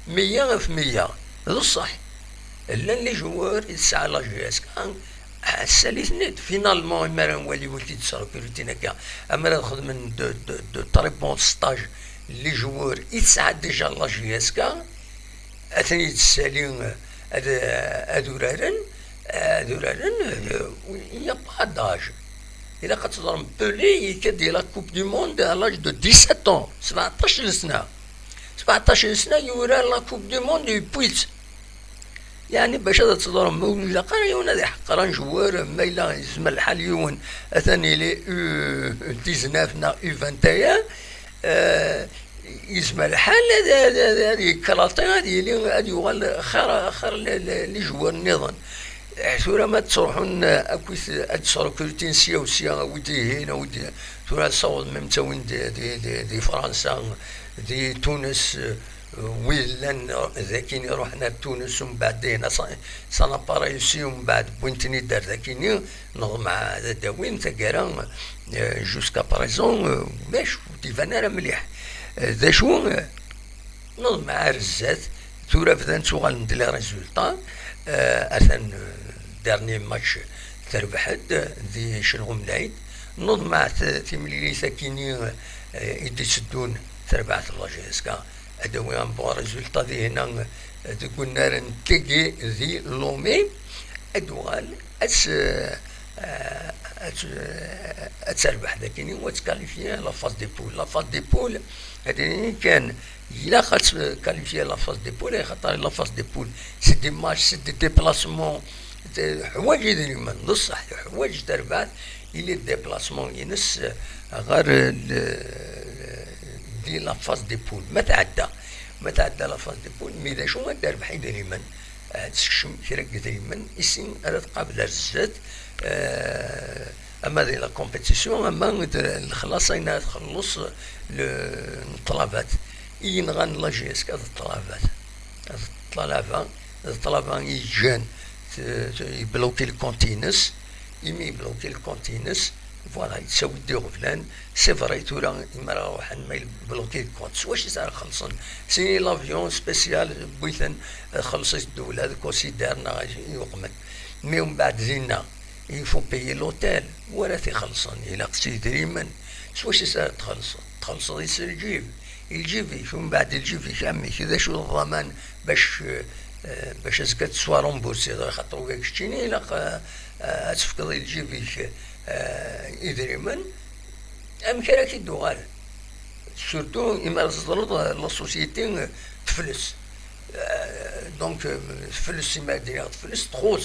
meyya ɣef meyya, d ṣṣeḥ. Llan les joueurs i tesɛa la J S K, ssali-ten-id. Finalement, imi ara nwali wi t-id-srekrutin akka, amer ad xedmen de, de, de très bons stages, les joueurs i tesɛa déjà la J S K, ad ten-id-tessali, ad, ad uraren, ad uraren, euh, il n'y a pas d'âge. Ilaq ad teẓrem, Pelé yekka-d di la Coupe du Monde à l'âge de dix-sept ans, sebɛeṭṭac n sna. Sebɛeṭṭac n sna yurar la Coupe du Monde, yewwi-tt. Yeɛni bac ad teẓrem, ur ilaq ara yiwen ad iḥeqqer un joueur, ma yella yezmer lḥal yiwen, atan il est U dix-neuf neɣ U vingt et un, euh, yezmer lḥal ad, ad, ad, ad yekkalaṭi, ad yili, ad yuɣal xir, xir les, les, les joueurs nniḍen. Eh, tura ma ttruḥun akkit ad srekrutin sya u sya, awi-d ihin, awi-d, tura ad sawḍen même ttawin di, di, di, di Fransa, di Tunes, eh, wid llan d akin iruḥen ar Tunes, umbeɛd dihin ça, ça n'a pas réussi, umbeɛd wwin-ten-id ar d akini, neḍmeɛ ad d-awin taggara, eh, jusqu'à présent, eh, ulac, ur d-iban ara mliḥ. Eh, d acu, eh, Neḍmeɛ ar zdat, tura bdan ttuɣalen-d les résultats, euh, atan, euh, dernier match terbeḥ-d di Celɣum Lɛid. Neḍmeɛ t-, timlilit akini, euh, i d-iteddun terbeḥ-d la J S K, ad d-tawi un bon résultat dihina, euh, deg unnar n tigi di Lomé, ad d-tuɣal ad tt-, euh, ad tt-, ad terbeḥ dakini, u ad tkalifyi la phase des poules. La phase des poules, ad d-nini kan, ilaq ad tkalifyi la phase des poules, axaṭer la phase des poules, c'est des matchs, c'est des déplacements, teḥwaǧ idrimen, d ṣṣeḥ, teḥwaǧ tarbaɛt, ili déplacement-ines ɣer l-, di la phase des poules. Ma tɛedda, ma tɛedda la phase des poules, mi d acu ad d-terbeḥ idrimen, ad tekcem kra n yidrimen, i sin ara tqabel ar zdat, eh, ama di la compétition, ama d lexlaṣ ayen ara txelleṣ le-, n ṭṭlabat. I yenɣan la J S K d ṭṭlabat. D ṭṭlaba, d ṭṭlaba i yeǧǧan, t-, t-, yebluki lkont-ines, imi yebluki lkont-ines, voilà, yettawi-d iɣeblan, c'est vrai, tura imi ara ruḥen ma yebluki lkont, s wacu i s ara xellṣen? Sini l'avion spécial, wwi-ten, xelleṣ-it ddewla, d considère neɣ yuqmen. Mi umbeɛd dinna, il faut payer l'hôtel, wa ara t-ixellṣen, ilaq s idrimen, s wacu i s ara txellṣeḍ? Txellṣeḍ-it s lǧib, i lǧib-ik, umbeɛd i lǧib-ik, amek, d acu d ḍḍaman bac, eh, Eh, bac azekka ad tettwarumbursiḍ, xaṭer ula d keččini ilaq, eh, eh, ad tefkeḍ i lǧib-ik, eh, idrimen, amek ara k-id-uɣal? Surtout imi ara teẓreḍ, eh, la société, eh, tefles. Eh, donc, eh, tefles, imi ara d-iniɣ tefles, txuṣ.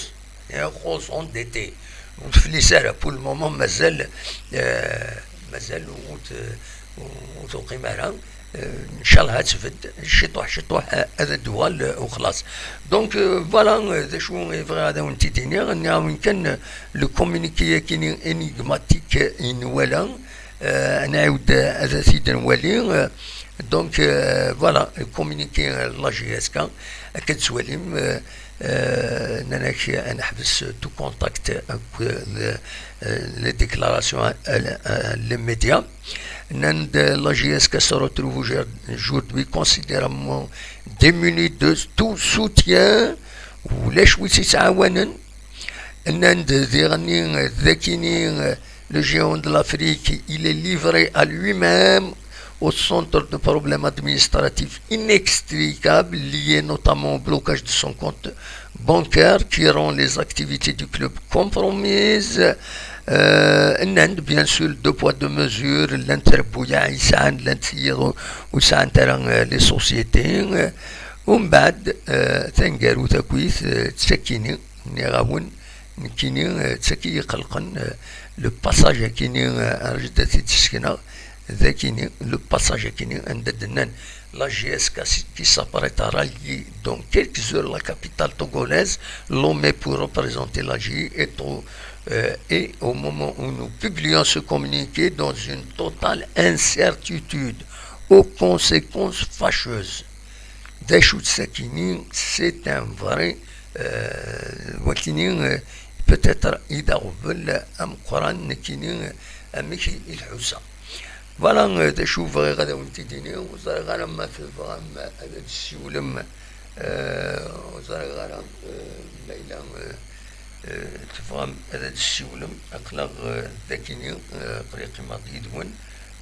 Eh, txuṣ, endetté. Ur teflis ara. Pour le moment, mazal, eh, mazal ur t-, ur tuqim ara. Eh, ncallah ad tbedd. Ciṭuḥ, ciṭuḥ, eh, ad d-tuɣal, eh, uxlaṣ. Donc, eh, voilà, eh, d acu i bɣiɣ ad awen-t-id-iniɣ. Nniɣ-awen kan, eh, le communiqué-agi énigmatique, eh, i nwala. Eh, ad nɛiwed, eh, ad t-id-nwali. Eh, donc, eh, voilà, le communiqué, eh, la J S K, akka d-tettwalim, eh, eh, nnan-ak ad neḥbes tout contact akked, eh, les déclarations à, à, à les médias. Nnan-d, eh, la J S K se retrouve aujourd'hui considérablement démunie de tout soutien, ulac wi tt-ittɛawanen. Nnan-d diɣenni d akini, le géant de l'Afrique, il est livré à lui-même au centre de problèmes administratifs inextricables liés notamment au blocage de son compte bancaire qui rend les activités du club compromises. Euh, nnan-d, bien sûr, deux poids, deux mesures, llant trebbuyaɛ yesɛan, llant tiyiḍ ur sɛant ara, euh, les sociétés. Umbeɛd, euh, taneggarut akkit, euh, d takini, nniɣ-awen, nekkini, eh, d tagi iqelqen, eh, le passage akini, eh, ar jda t-id-ssekneɣ, d akini, le passage akini, anda d-nnan la J S K qui s'apprête à rallier dans quelques heures la capitale togolaise, Lomé, pour représenter l'Algérie et au, euh, et au moment où nous publions ce communiqué dans une totale incertitude, aux conséquences fâcheuses. D acu-tt sakini? C'est un vrai, euh, wakini, euh, peut-être i d aɣbel ameqqran nekkini, euh, amek i, i lḥusa. Voilà, euh, d acu bɣiɣ ad awen-t-id-iniɣ, ur ẓriɣ ara ma tebɣam ad d-tessiwlem, euh, ur ẓriɣ ara, euh, ma yella, euh, euh, tebɣam ad d-tessiwlem, aql-aɣ, euh, d akini, euh, aql-i qqimeɣ-d yid-wen,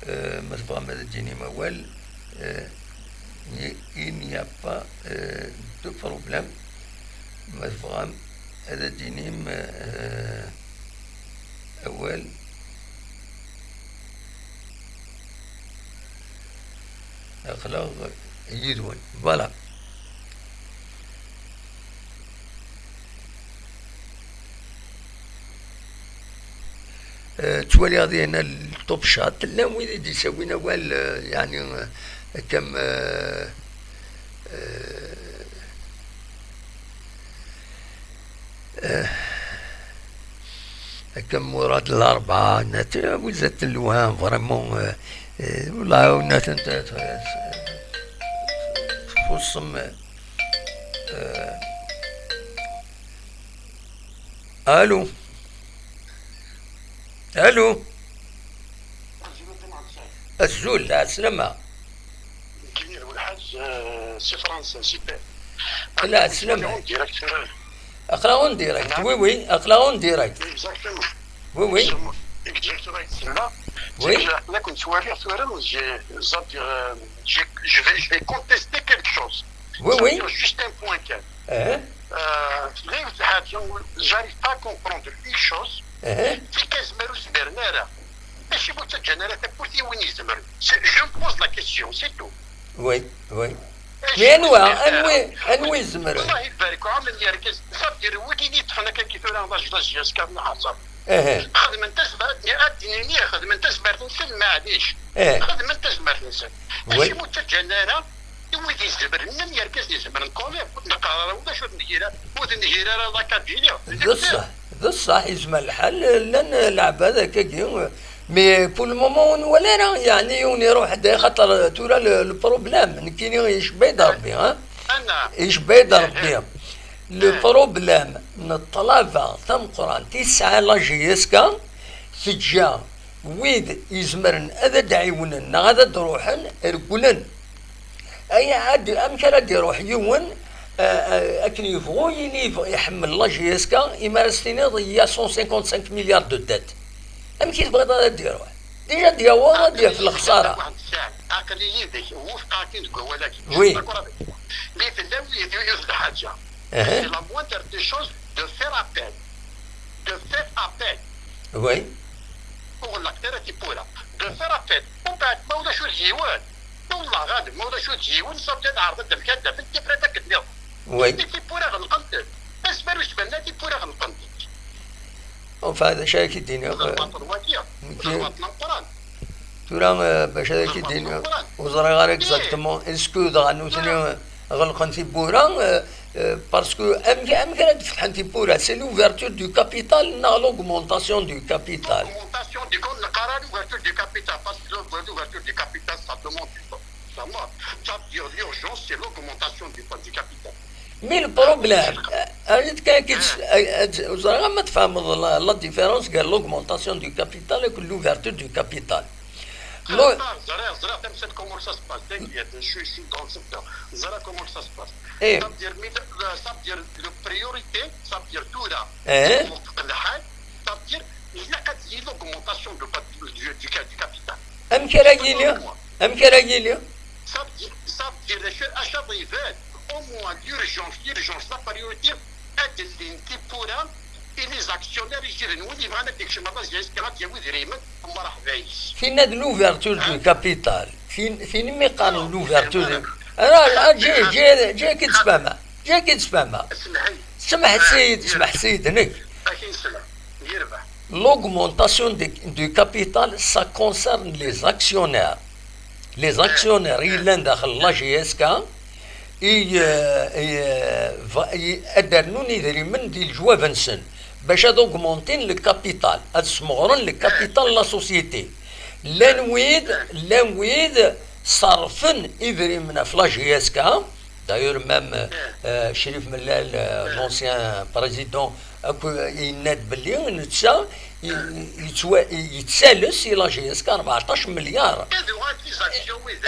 euh, ma tebɣam ad d-tinim awal, euh, il n'y a pas, euh, de problème. Ma tebɣam ad d-tinim, euh, awal, aql-aɣ yid-wen. Voilà. Eh, ttwaliɣ dinna le top chat, llan wid i d-yessawin awal, eh, yeɛni, eh, akka am, eh, eh, eh, akka am Murad Larba, nat, eh, vous êtes loin, vraiment, eh, eh, والله نات انت تفصم. آه. الو. الو. الزول، لا سلامة. كبير والحاج، آه، سي فرنسا، سي بي. لا سلامة. ديريكت. اقرا اون ديريكت، وي وي، اقرا اون ديريكت. اكزاكتومون. وي وي. اكزاكتومون. وي. لا كنت سوالي ثورة، جي زادير، آه، جي، جو في، جو في كونتيستي كيلك شوز. وي وي. زادير جوست ان بوان كان. اه. آه، غير واحد حاجة، جاريف با كومبروندر اون شوز. اه. في كاز مارو زبير نارا. ماشي متجه انا، لا تبوتي وين يزمر. سي، جو بوز لا كيسيون، سي تو. وي وي. مي انوا، انوي، انوي يزمر؟ الله يبارك، وعمل يا ركز، صافي، وكي يطحن كان كي ثورة، لاج، لاج، ياس كان حصل. ايه. خدمة تزمر، يا اديني، خدمة تزمر نسل، معليش. ايه. خدمة تزمر نسل. وي. ماشي متجه انا. Wid izemren, am yergazen izemren, quand même, ur d-neqqar ara ulac, ur d-nehir ara, ur d-nehir ara la Kabylie. D ṣṣeḥ, d ṣṣeḥ, yezmer lḥal, llan leɛbad akkagi, mais pour le moment ur nwala ara, yeɛni yiwen iruḥ-d, xaṭer tura le, le problème, nekkini icebba-yi-d Rebbi, ha? Ana. Icebba-yi-d Rebbi. Le problème n ṭṭlaba tameqqrant i tesɛa la J S K, teǧǧa wid izemren ad d-ɛiwnen neɣ ad d-ruḥen, regglen. Ay, ad, amek ara d-iruḥ yiwen, eh, eh, akken yebɣu yili yebɣ-, iḥemmel la J S K, imi ara s-tiniḍ il y a cent cinquante-cinq milliards de dettes? Amek i tebɣiḍ ad d-iruḥ? Déjà ad d-yaweḍ, ad d-yaf lexsara. Aql-i yid-k, wufqeɣ-k-in deg wawal-agi. Oui. D'accord avec toi. Mi tella wi-, wi-, wi-, lḥaǧa. Uh-huh. C'est la moindre des choses de faire appel. De faire appel. Oui. Ur ɣellqet ara tiwwura. De faire appel. Umbeɛd, ma ulac ur d yiwen. Wallah ɣaleb, ma ulac ur d yiwen, ça vient ɛerḍ-d amkan d afel tifrat akken nniḍen. Oui. Tiwwura ɣelqent-d. Asma ur sbanna tiwwura ɣelqent-d. Enfin, d acu ara k-id-iniɣ? Ẓerbaṭ n wagi. Ẓerbaṭ n ameqqran. Tura, euh, bac ad ak-id-iniɣ, ur ẓriɣ ara exactement, est-ce que dɣa nutni ɣelqen tiwwura, euh, euh, parce que amek, amek ara d-fetḥen tiwwura? C'est l'ouverture du capital neɣ l'augmentation du capital? L'augmentation du, quand on parle l'ouverture du capital, parce que l'ouverture du capital, ça demande du temps. Ça marche. Ça veut dire l'urgence, c'est l'augmentation du, du capital. Mais le problème, euh, euh, ur ẓriɣ ma tfehmeḍ la, la différence entre l'augmentation du capital et l'ouverture du capital. Lo- Ah, ẓriɣ, ẓriɣ, tamsalt comment ça se passe. T'inquiète, je suis, je suis dans le secteur. Ẓriɣ comment ça se passe. Eh. Ça veut dire, mais le, le, ça veut dire le priorité, ça veut dire tura. Eh. Lḥal, ça veut dire, il y a l'augmentation du, du, du, du capital. Amek ara yili? Amek ara yili? Ça veut dire, ça veut dire, acu, acu ad iban? Au moins, l'urgence, l'urgence, la priorité, ad d-llin tiwwura, et les actionnaires, i d-yebɣan ad d-ikcem aṭas, ad d-yawi idrimen, mreḥba yes. Tinna d l'ouverture du capital. Tin, tin mi qqaren l'ouverture du... Ara, ara, ǧi, ǧi, ǧi, ad k-id-sfehmeɣ. Ǧi ad k-id-sfehmeɣ. Semmeḥ-iyi. Semmeḥ-iyi-d, semmeḥ-iyi-d, nekk. Ad k-in-sfehmeɣ. Yerbeḥ. L'augmentation de, du capital, ça concerne les actionnaires. Les actionnaires yellan daxel la J S K, i, euh, i, euh, va-, i, ad d-rnun idrimen di leǧwab-nsen, bac ad augmentin le capital, ad smeɣren le capital n la société. Llan wid, llan wid ṣerrfen idrimen ɣef la J S K, D'ailleurs, même, euh, Crif Mellal, euh, l'ancien président, akk yenna-d belli netta i, i, yettwa-, i, yettales i la J S K rbeɛṭac milliard.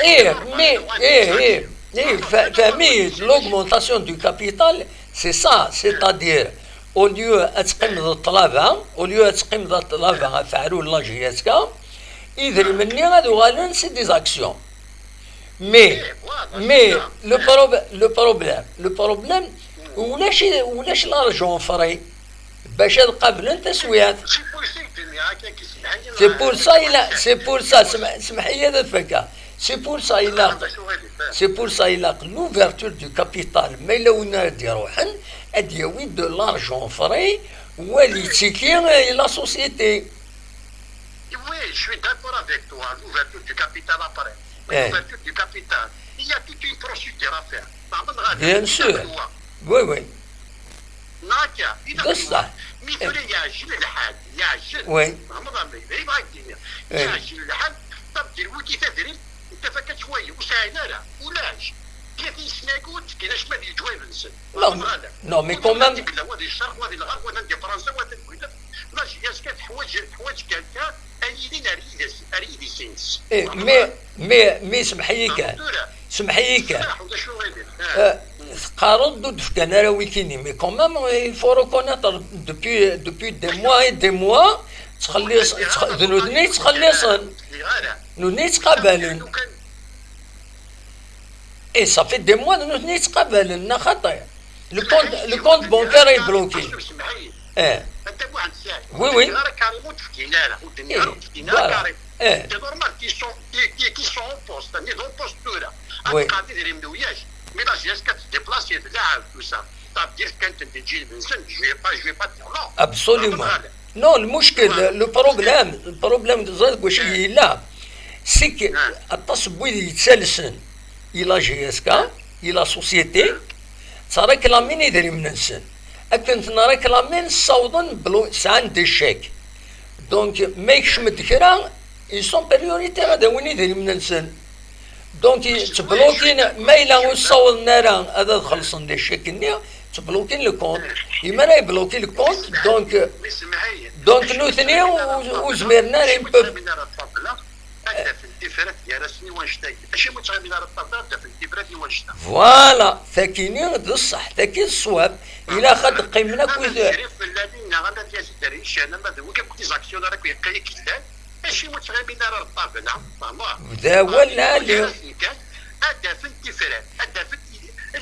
Eh, mais, eh, eh, eh, fa-, fahmi, l'augmentation du capital, c'est ça, c'est-à-dire, au lieu ad teqqimeḍ d ṭṭlaba, au lieu ad teqqimeḍ d ṭṭlaba ɣef aɛrur n la J S K, idrimen-nni ad uɣalen c'est des actions. Mais, mais le prob-, le problème, le problème, ulac, ulac l'argent frais bac ad qablen taswiɛt. C'est pour ça il a, c'est pour ça, sm-, semmeḥ-iyi ad fakkeɣ. C'est pour ça il a, c'est pour ça il a l'ouverture du capital, ma yella win ara d-iruḥen, ad d-yawi de l'argent frais, u ad yettiki i la société. Oui, je suis d'accord avec toi, l'ouverture du capital après. Mais l'ouverture du capital, il y a toute une procédure à faire. Bien sûr. Oui, oui. Neɣ akka, ilaq. D ṣṣeḥ. Mi tura yeɛjel lḥal, yeɛjel. Oui. Tfehmeḍ a mmi, d ayen bɣiɣ ad k-d-iniɣ. Yeɛjel lḥal, tabdir wigi tadrimt, tafakka-tt wayi, ur sɛin ara, ulac. Tlatin sna-agi ur d-ttekkin acemma di leǧwayeb-nsen. Non, non, mais quand même. Wa di ccerq, wa di lɣerb, wa di Fransa, wa di Lwilat. La J S K teḥwaǧ, teḥwaǧ quelqu'un ay yilin ar yidis, ar yidis-ines. Eh, mais, mais, mais, semmeḥ-iyi kan. Semmeḥ-iyi kan. Teqqareḍ-d ur d-fkan ara wikini, mais quand même, il faut reconnaître, depuis, depuis des mois et des mois, ttxelliṣ-, ttx-, d nutni i ttxelliṣen. Nutni i ttqabalen. Et ça fait des mois d nutni i ttqabalen, neɣ xaṭi? Le compte, le compte bancaire est bloqué. Eh. Oui, oui. Eh, voilà. Eh. C'est normal qu'ils sont, qu'ils, qu'ils, qu'ils sont en poste, ils sont en poste tura. Oui. Mais la J S K se déplace, il y a de là, tout ça. Ça veut dire quand tu dis, je vais pas, je vais pas dire non. Absolument. Non, المشكل, le problème, le problème, teẓriḍ deg wacu i yella? C'est que aṭas n wid yettalsen i la J S K, i la société, ttreklamin idrimen-nsen. Akken ten-reklamin, ssawḍen blo-, sɛan des chèques. Donc, ma yekcem-d kra, ils sont prioritaires ad awin idrimen-nsen. Donc, ttblokin, ma yella ur ssawḍen ara ad, ad xellṣen les chèques-nni, ttblokin le compte. Imi ara yebloki le compte, donc, donc nutni ur, ur zmiren ara, ils peuvent. Ad d-afen tifrat gar-asen i wannect-agi. Acimi ur ttɣimin ara ṭṭabla, ad d-afen tifrat i wannect-a? Voilà, takini d ṣṣeḥ, taki d ṣṣwab. Ilaq ad d-qqimen akk wid. Ama d Crif Mellal-in, neɣ ama d Yazid Rrican, ama d wigi akk d les actionnaires akk yeqqa-, i yellan, Acimi ur ttɣimin ara ar ṭṭabla? Fehmeḍ? D awal lɛali. Gar-asen kan, ad d-afen tifrat, ad d-afen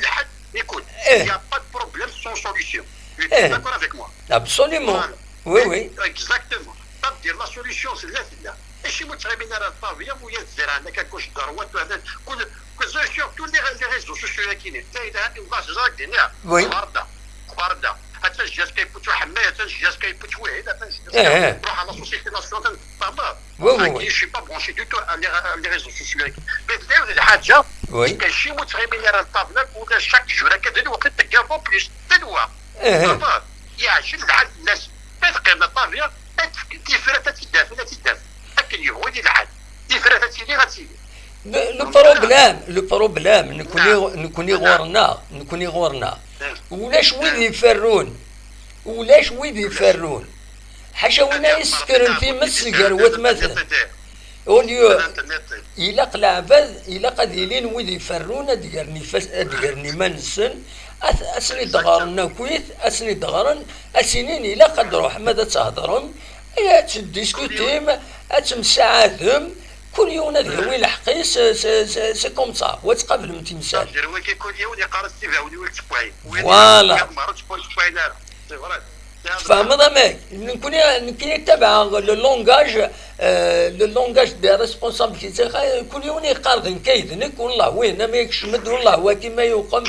lḥedd. Écoute, il n'y a pas de problème sans solution. Tu es d'accord avec moi? Absolument. Voilà. Oui, oui. Exactement. Ça veut dire la solution, c'est là, c'est là. Acimi ur ttɣimin ara ar ṭṭabla, u ad zerɛen akka gauche droite, u ad kul, surtout les, les réseaux sociaux-agi. La ilaha illallah, ẓriɣ din. Oui. Xbar da, xbar da. Atan J S K yewwi-tt uḥemmay, atan J S K yewwi-tt wihin, atan J S K. Eh, eh. Ruḥ à la société nationale, fehmeḍ? Oui, oui, oui. Je suis pas branché du tout à les, à les réseaux sociaux. Mais d lḥaǧa, oui, acimi ur ttɣimin ara ar ṭṭabla, u chaque jour akka d lweqt teggaḍ en plus, d lweqt. Eh, eh. Fehmeḍ? Yeɛjel lḥal fell-as. Ma teqqim ṭṭabla, ad tefk tifrat, ad tt-id-afen, ad tt-id-afen. Akken yebɣu di lḥal. Tifrat ad tili, ad tili. Le, le problème, le problème, nekkni, nekkni ɣur-neɣ, nekkni ɣur-neɣ. Ulac wid iferrun. Ulac wid iferrun. Ḥaca win ay isekren times gar watmaten. Au lieu, ilaq leɛbad, ilaq ad ilin wid iferrun, ad d-gren ifas-, ad d-gren iman-nsen, ad, ad sen-id-ɣren akkit, ad sen-id-ɣren, ad s-inin ilaq ad d-truḥem ad, ad thedrem, ad teddiskutim, ad temsaɛadem, kul yiwen ad yawi lḥeqq-is, c'est, c'est, c'est comme ça, u ad tqablem timsal. Wagi kul yiwen yeqqar-as tibawen-iw ttewwayen. Voilà. Win yeqqar-as ttewwayen ara. C'est vrai. Tfehmeḍ amek? Nekkni, nekkni ttabaɛeɣ le langage, euh, le langage des responsables qui, kul yiwen yeqqar d nekk ay d nekk, wallah win, am yekcem-d, wallah waki ma yuqem.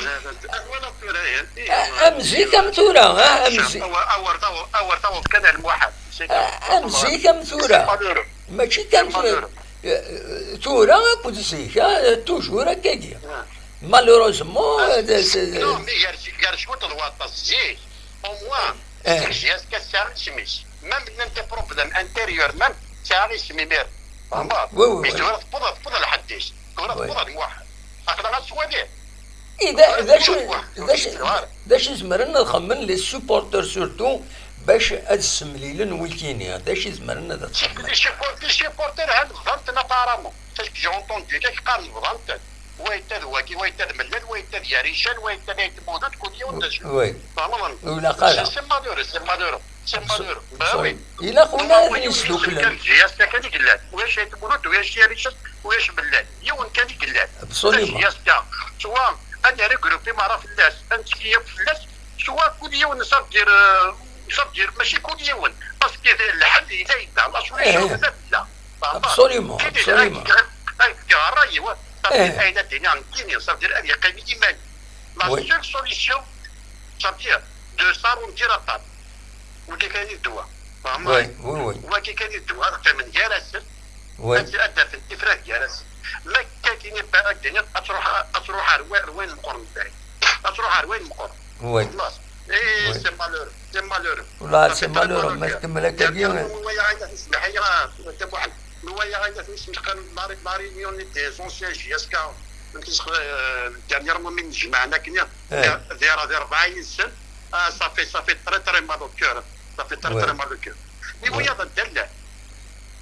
Am zik am tura, ah, am zik. Awer, awer taweḍ, awer taweḍ kan ar lmuḥal. Am zik am tura. Mačči kan tura. Euh, tura akked zik, ah, toujours akkagi. Malheureusement, euh, c'est, non, mais gar, gar cwiṭ d waṭas zik. Au moins, eh, J S K tesɛa isem-is. Même llan des problèmes intérieurs, même tesɛa isem imir. Fehmeḍ? Oui, oui, oui. Mais tura tewweḍ, tewweḍ lḥedd-is. Tura tewweḍ lmuḥal. Aql-aɣ ad twali. I d, d acu, d acu, d acu zemren ad xedmen les supporters surtout bac ad ssemlilen wikini? D acu i zemren ad xedmen? Les supporters, les supporters, ha, bḍan-ten apparemment. Parce que j'ai entendu, la qqaren bḍan-ten. Wa yetta d wagi, wa yetta d Mellal, wa yetta d Yarican, wa yetta d Ayt Tmudut, kul yiwen d acu. Oui. Fehmeḍ? Ur ilaq ara. C'est, c'est malheureux, c'est malheureux, c'est malheureux. Bah oui. Ilaq win ara ten-yesduklen. Kan J S K kan i yellan. Ulac Ayt Tmudut, ulac Yarican, ulac Mellal. Yiwen kan i yellan. Absolument. Ulac J S K. Soit ad nregroupi merra fell-as, ad nettkeyyaf fell-as, soit kul yiwen, ça veut dire, euh, ça veut dire, mačči kul yiwen. Parce que lḥel yella yedda, la solution tella tella. Absolument, absolument. Ayen ad d-iniɣ nekkini, ça veut dire ad yeqqim i yiman-is. La seule solution, ça veut dire de s'arrondir à table. Wagi kan i d ddwa. Fehmeḍ? Oui, oui, oui. Wagi kan i d ddwa, ad qqimen gar-asen, oui, ad, ad d-afen tifrat gar-asen. Ma akka kini ad d-iniɣ, ad truḥ, ad truḥ ar wa-, ar wayen meqqren mebɛid. Ad truḥ ar wayen meqqren. Oui. Xlaṣ. Eh, oui, c'est malheureux, c'est malheureux. Wala, c'est malheureux, ma tkemmel akkagi. Dernièrement, mi walaɣ ayen ad ismeḥ-iyi, ah, Dda Muḥend, mi walaɣ ayen ad ismeḥ-iyi, la, la réunion des anciens J S K, euh, dernièrement mi nejmaɛen akken, eh, di, di, di rebɛa yid-sen, ah, ça fait, ça fait très, très mal au cœur. Ça fait très, oui, très mal au cœur. Mais oui, wiyaḍ n dalla.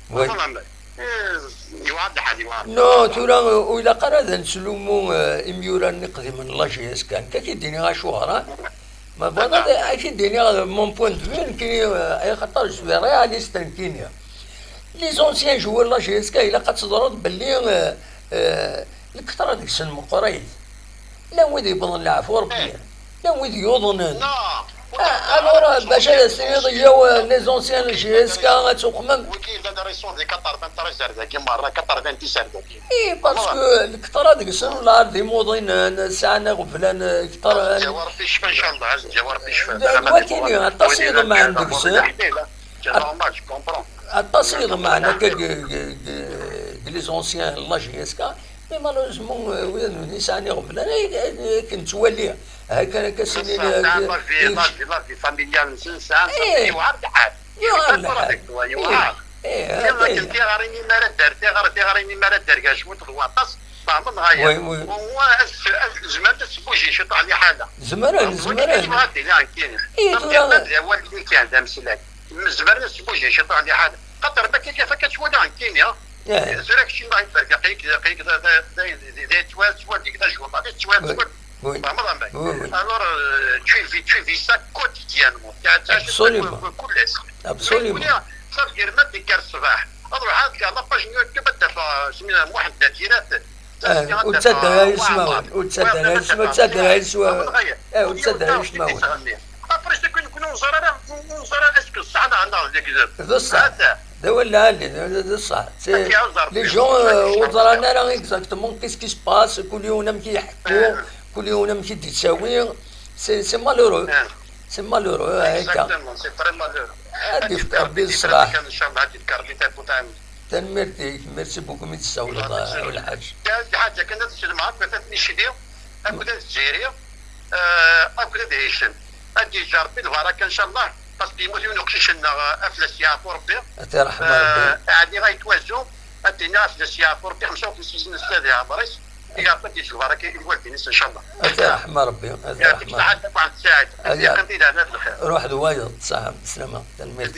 Oui. Voilà, mais, eh, yewɛer lḥal, yewɛer. Non, tura, ur ilaq ara ad neslumu, eh, imyurar-nni iqdimen n la J S K. Nekk ad k-id-iniɣ acuɣer, ah? Ma tebɣiḍ ad, ad k-id-iniɣ mon point de vue, nekkini, eh, axaṭer je suis réaliste, nekkini. Les anciens joueurs n la J S K, ilaq ad teẓreḍ belli, eh, eh, lketṛa deg-sen meqqrit. Llan wid yewwḍen leɛfu Ṛebbi, llan wid yuḍnen. Ah, alors, bac ad as-tiniḍ, yyaw, les anciens n J S K ad tuqmem. Wigi llan récents des quatre-vingt-treize ar dagi merra, quatre-vingt-dix ar dagi. Eh, parce que lketṛa deg-sen, lɛar d imuḍinen, sɛan iɣeblan, kter. Ad ǧǧew Ṛebbi ccfa, ncallah, ad ǧǧew Ṛebbi ccfa. D, d wakini, aṭas i iḍemɛen deg-sen. C'est normal, je comprends. Aṭas i iḍemɛen akka deg, deg, deg, deg les anciens n la J S K, mais malheureusement, euh, wid n sɛan iɣeblan, ay, ay, akken nettwali, akken akka sinin, sɛan, euh, sɛan la vie, la vie, la vie familiale-nsen, sɛan, eh, yewɛer lḥal. Yewɛer lḥal. Yewɛer. Eh, eh, akken tiɣri-nni mi ara d-ter-, tiɣri-, tiɣri-nni mi ara d-terga cwiṭ d waṭas, fehmeḍ neɣ aya? Oui, oui. Zemren ad sbujin ciṭuḥ liḥala. Zemren, zemren. Yebɣa ad d-iniɣ nekkini. Eh, tura d awal-nni kan, d ameslay. Zemren ad sbujin ciṭuḥ liḥala. Xaṭer ma akka kif akka ttwaliɣ nekkini, eh, tura keččini d aberkaq, aql-ik, aql-ik d, d, d, d, d, ttwaliɣ d ajurnalist, ttwaliɣ, oui, ttwaliɣ. Oui. Fehmeḍ amek? Oui, oui. Alors, euh, tu vis, tu vis ça quotidiennement. Absolument. Kul ass. Absolument. Mais ça veut dire, ma d-yekker ṣṣbeḥ, ad ruḥ Ad tga la page n YouTube, ad d-afeɣ, eh, Smina Muḥend Datirat. Ah, ur ttadder ara ismawen, ur ttadder ara ismawen, ur ttadder ara ismawen. Ah, ur ttadder ara ismawen. Après, c'est que nekni ur neẓri ara, ur neẓri ara est-ce que ṣṣeḥ neɣ, neɣ d lekdeb. D ṣṣeḥ. D awal lɛali, d, d ṣṣeḥ. C'est, les gens, euh, ur ẓran ara exactement qu'est-ce qui se passe, kul yiwen amek i iḥekku, kul yiwen amek i d-yettawi. C'est, c'est malheureux. C'est malheureux, hein, exactement, c'est très malheureux. Ad yefk Rebbi ṣṣeḥ. Inchallah, ad yefk Rebbi tameddit. Tanemmirt-ik, merci beaucoup mi d-tessawleḍ, a Lḥaǧ. Lḥaǧa kan ad sellmeɣ akk at Nicli, akked at Zziri, eh, akked at Hicem. Ad yeǧǧ Rebbi lbaraka, inchallah, parce que yemmut yiwen uqcic-nneɣ, eh, ad fell-as yeɛfu Rebbi. Ad t-yerḥem Rebbi. Eh, ɛni ɣa yettwazzu, ad d-iniɣ ad fell-as yeɛfu Rebbi, xemsa u xemsin sna s ad iɛemmer-is. Iɣef ad d-yesbeɣ akka i lwaldin-is, inchallah. Ad t-irḥem Rebbi, ad t-irḥem Rebbi. Ad yeqqim di lehna d lxir. Ruḥ d wayeḍ, ṣaḥa, slama, tanemmirt.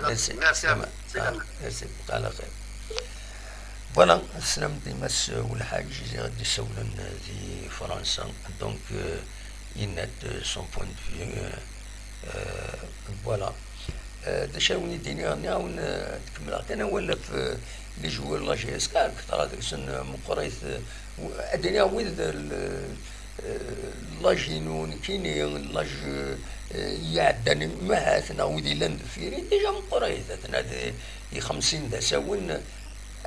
Merci, merci. Slama, merci. Merci, bqaw ɛla xir. Voilà, teslam-d i Mass Welḥaǧ, i d-isawlen di Fransa. Donc, euh, yenna-d, euh, son point de vue, euh, euh, voilà. Euh, d acu ara wen-id-iniɣ, nniɣ-awen, euh, ad kemmleɣ kan awal ɣef, euh, les joueurs n la J S K, akteṛ deg-sen, euh, meqqrit, euh, w-, ad iniɣ wid d l-, euh, l'âge-inu nekkini, l'âge, euh, iɛeddan, ahat, neɣ wid yellan deffir-i, déjà meqqrit, atna di, di xemsin d asawen,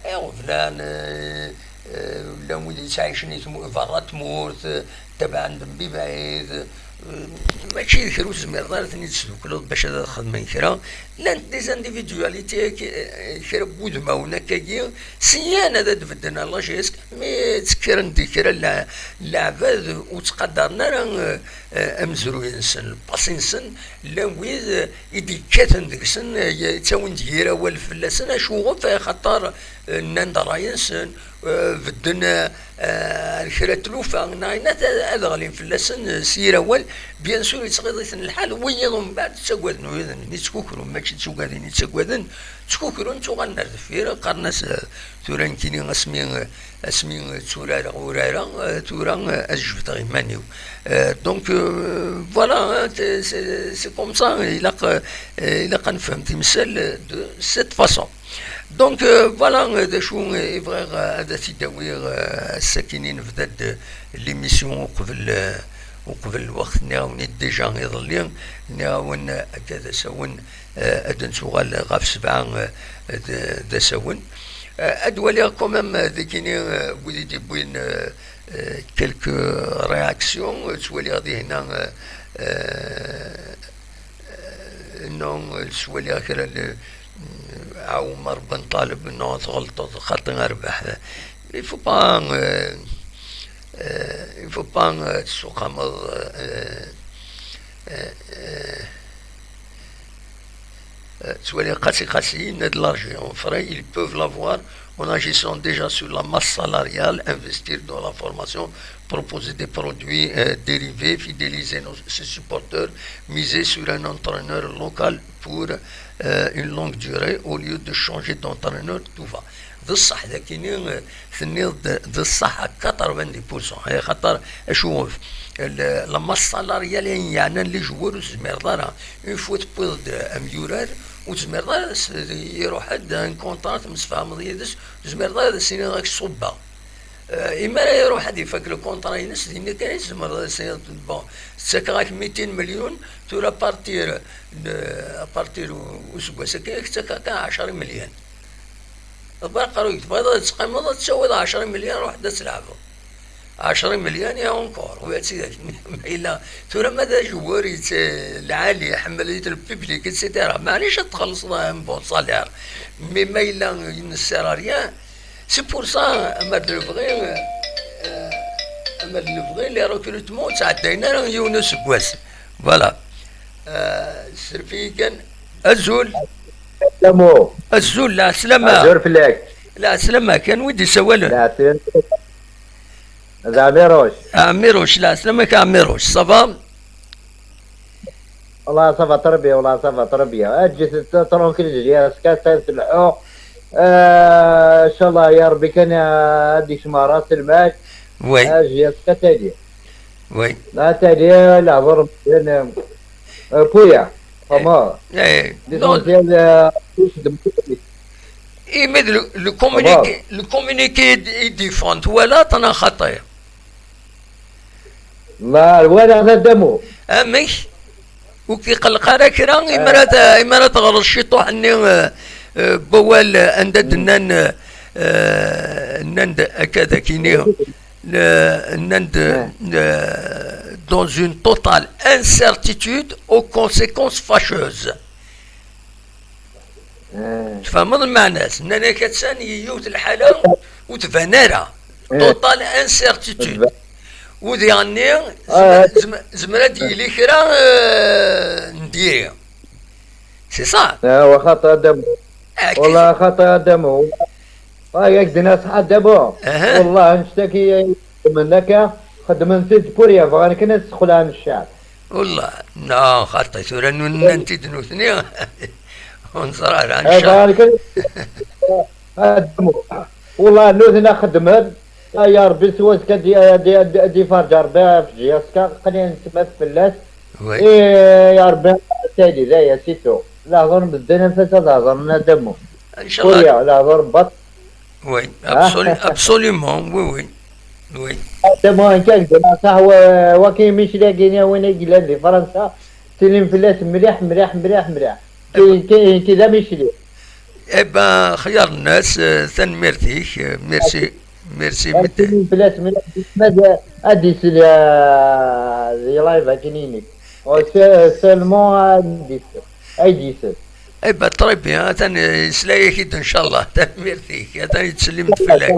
Ayɣef llan, eh, eh, llan wid yettɛicen i tmu-, berra tmurt, eh, tabaɛen d mebɛid, eh, mačči d kra ur tezmireḍ ara ten-id-tesdukleḍ bac ad xedmen kra. Llant des individualités, eh, kra n wudmawen akkagi, syan ad d-bedden la J S K, mi ttekkren-d kra n le-, leɛbad ur ttqadaren ara, eh, eh, amezruy-nsen, le passé-nsen, llan wid, eh, i d-yekkaten deg-sen, eh, ttawin-d yir awal fell-asen, acuɣef? Axaṭer, eh, nnan-d ṛṛay-nsen, eh, bedden, eh, eh, ar kra n tlufa, neɣ ayen ad, ad ɣlin fell-asen, eh, s yir awal. Bien sûr, yettɣiḍ-iten lḥal, wiyiḍ umbeɛd ttagaden, wiyiḍ-nni ttkukrun, mačči d tugadin i ttagaden, ttkukrun, ttuɣalen ar deffir, qqaren-as, eh, tura nekkini asmi, eh, asmi tturareɣ urara, eh, tura, eh, ad jebdeɣ iman-iw. Euh, donc, euh, voilà, hein, c'est, c'est, c'est comme ça, ilaq, euh, ilaq ad nefhem timsal de cette façon. Donc, euh, voilà, euh, d acu, euh, i bɣiɣ, euh, ad t-id-awiɣ, euh, ass-akini nebda-d, euh, l'émission uqbel, euh, uqbel lweqt, nniɣ-awen-id déjà iḍelli, nniɣ-awen, euh, akka d asawen, euh, ad d-nettuɣal ɣef sebɛa, euh, d, d asawen. Euh, ad waliɣ quand même, euh, dagini, euh, wid i d-yewwin, euh, euh, quelques réactions, euh, ttwaliɣ dihin, euh, euh, non, euh, ttwaliɣ kra n, euh, Ɛumar Ben Ṭaleb, non, tɣelṭeḍ, xaṭi a Rrbeḥ. Il faut pas, euh, euh, il faut pas, euh, tessuqameḍ, euh, euh, euh, Euh, ttwaliɣ qasi qasi, yenna-d l'argent frais, ils peuvent l'avoir en agissant déjà sur la masse salariale, investir dans la formation, proposer des produits, euh, dérivés, fidéliser nos, ses supporters, miser sur un entraîneur local pour, euh, une longue durée au lieu de changer d'entraîneur tout va. D ṣṣeḥ, dakini, eh, tenniḍ-d d ṣṣeḥ à quatre-vingt-dix pour cent. Eh, xaṭer, acu, le, la masse salariale, ayen yeɛnan les joueurs, ur tezmireḍ ara. Une fois tewwiḍ-d, eh, amyurar, ur tezmireḍ ara s-, iruḥ-d un contrat, temsefhameḍ yid-s, ur tezmireḍ ara ad as-tiniḍ ad k-ṣubbeɣ. Eh, imi ara iruḥ ad ifak le contrat-ines, dinna kan i tzemreḍ ad as-tiniḍ, bon, ttakkeɣ-ak mitin melyun, tura à partir de, à partir u-, useggas-agi, ad k-ttakkeɣ kan ɛecra imelyan. Ḍebber aqerruy-ik, tebɣiḍ ad teqqimeḍ, ad tawiḍ ɛecra imelyan, ruḥ-d ad tleɛbeḍ. Ɛecra imelyan, ya encore, wi ad tt-id-ak-, ma yella, tura ma d ajewwur yett-, lɛali, iḥemmel-it le public, et cetera. Maɛlic ad txellṣeḍ un bon salaire. Mais ma yella, il ne sert à rien, c'est pour ça, amer d lebɣi, euh, amer d lebɣi, les recrutements ur ttɛeddayen ara yiwen useggas. Voilà. Euh, sref-iyi kan. Azul. Samu. Azul, lɛeslama. Azul fell-ak. Lɛeslama, kan wi d-isawalen? Lɛeslama. D Ɛmiruc. Ɛmiruc, lɛeslama-k a Ɛmiruc, ça va? Wallah, ça va très bien, wallah, ça va très bien. Eǧǧ-it tranquille, J S K, ad telḥu. Ah, inchallah, ya Rebbi kan, ah, ad yekcem ɣer Ras Lmal. Oui. Ah, J S K tali. Oui. La tali, la ضرب. Euh, Pouya, comment? Eh, non. L'essentiel, euh, tous de... Imi d le, le communiqué, le communiqué i d-, i d-yeffɣen, twalaḍ neɣ xaṭi? Ma walaɣ d adamu. Amek? Ur k-iqelleq ara kra imi ara t-, imi ara teɣreḍ ciṭuḥ-nni, eh, eh, n wawal, eh, anda d-nnan, eh, eh, nnan-d akka d akini, eh, nnan-d, eh, dans une totale incertitude aux conséquences fâcheuses. Tfehmeḍ lmeɛna-s? Nnan-ak attan yiwet lḥala ur tban ara. Total incertitude. U diɣenni, zem-, zem-, zemra ad d-yili kra, eh, n diri. C'est ça. Ah, wa xaṭi a Damo. Ah, kif- Wallah, xaṭi a Damo. Ay, ak-d-nniɣ ṣṣeḥ a Damo. Aha. Wallah, annect-agi xedmen akka, xedmen-t-id pour rien, bɣan kan ad sexlaɛen ccɛeb. Wallah, non, xaṭi, tura nnan-t-id nutni. Ur neẓri ara, eh, ncallah. Bɣan kan, a Damo. Wallah, nutni xedmen. Ay, ya Rebbi, s wass-k ad d-, ad d-, ad d-, ad d-iferǧ Rebbi ɣef J S K, qqlen ttmaf fell-as. Oui. Eh, ya Rebbi, tayli, d aya, c'est tout. Lehdur n medden, anef-as ad hedren, a Damo. Ncallah. Ur ya, lehdur n baṭ. Oui, ah, absolu-, absolument, oui, oui. Oui. A Damo, nekk ak-d-nniɣ ṣṣeḥ, wa-, waki Micli-agi-ni, win i yellan di Fransa, ttinin fell-as mliḥ, mliḥ, mliḥ, mliḥ. Ki, ki, ki d Amicli. Eh ben, xyar nnas, eh, tanemmirt-ik, eh, merci, merci. Ttinin fell-as mliḥ, ma ad, ad d-isel, eh, di live akken-inek. Oh, se-, seulement ad d-isel, ad d-isel. Eh ben, très bien, atan, eh, yesla-yak-id, ncallah. Tanemmirt-ik, atan yettsellim-d fell-ak.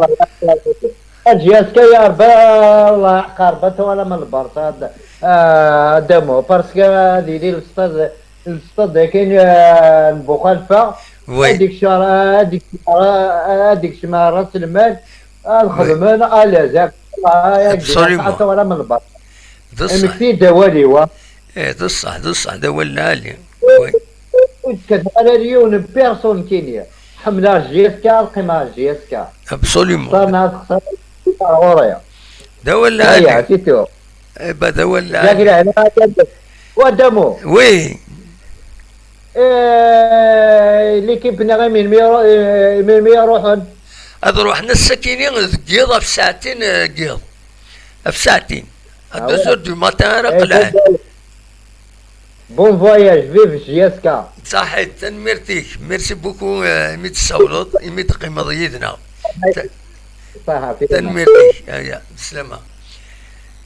Aǧi aska ya Rebbi, Allah yeḥqer, ba twalam lberṣ, a d-, a Damo, parce que ad yili lestad, lestad akin, eh, n Buxalfa, oui, ad ikcem, ad ikcem, ad ikcem ras lmal, ad xedmen alazak. Absolument. Twalam lberṣ. D ṣṣeḥ. Amek-t-id awal-iw, a? Eh, d ṣṣeḥ, d ṣṣeḥ, d awal lɛali. Oui. Ur tekkat ara yiwen n personne kini. Ḥemmleɣ J S K, ad qqimeɣ J S K. Absolument. Xesarna, xesarna, ɣur-i. D awal lɛali. Aya, c'est tout. Eh ben, d awal lɛali. Yak lehna, wa Damo. Oui. Eh, l'équipe-nneɣ, imir mi ru-, eh, imir mi ruḥen? Ad ruḥen ass-akini deg yiḍ ɣef ssaɛtin, eh, n yiḍ. Ɣef ssaɛtin. À deux heures du matin ara qelɛen. Bon voyage, vive J S K. Ṣaḥit, tanemmirt-ik. Merci beaucoup, eh, imi d-tessawleḍ, imi d-teqqimeḍ yid-neɣ. Ta-, tanemmirt-ik. Aya, bislama.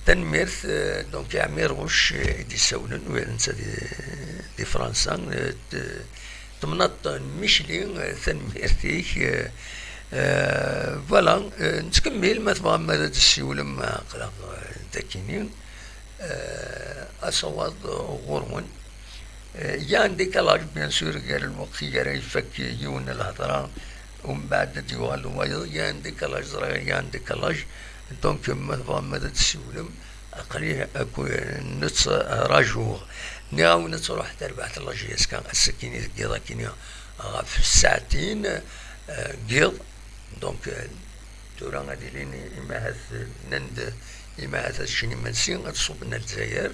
Tanemmirt, eh, donc, i Ɛmiruc, eh, i d-yessawlen, u netta di, di Fransa, eh, t-, temnaḍt n Micli, eh, tanemmirt-ik, eh, eh, voilà, eh, nettkemmil, ma tebɣam ad d-tessiwlem, eh, aql-aɣ, eh, dakini, eh, asawaḍ, eh, ɣur-wen. Eh, il y a un décalage, bien sûr, gar lweqt i ara ifak yiwen n lhedra, umbeɛd ad d-yuɣal wayeḍ, il y a un décalage, ẓriɣ, il y a un décalage. Donc, ma tebɣam ad d-tessiwlem, aql-i akk nettrajuɣ. Nniɣ-awen ad truḥ terbaɛt n la J S K ass-akini deg yiḍ akini ɣef ssaɛtin, eh, n yiḍ. Donc, eh, tura ad ilin imahat, nnan-d imahat ad ččen imensi, ad ṣubben ar Lezzayer.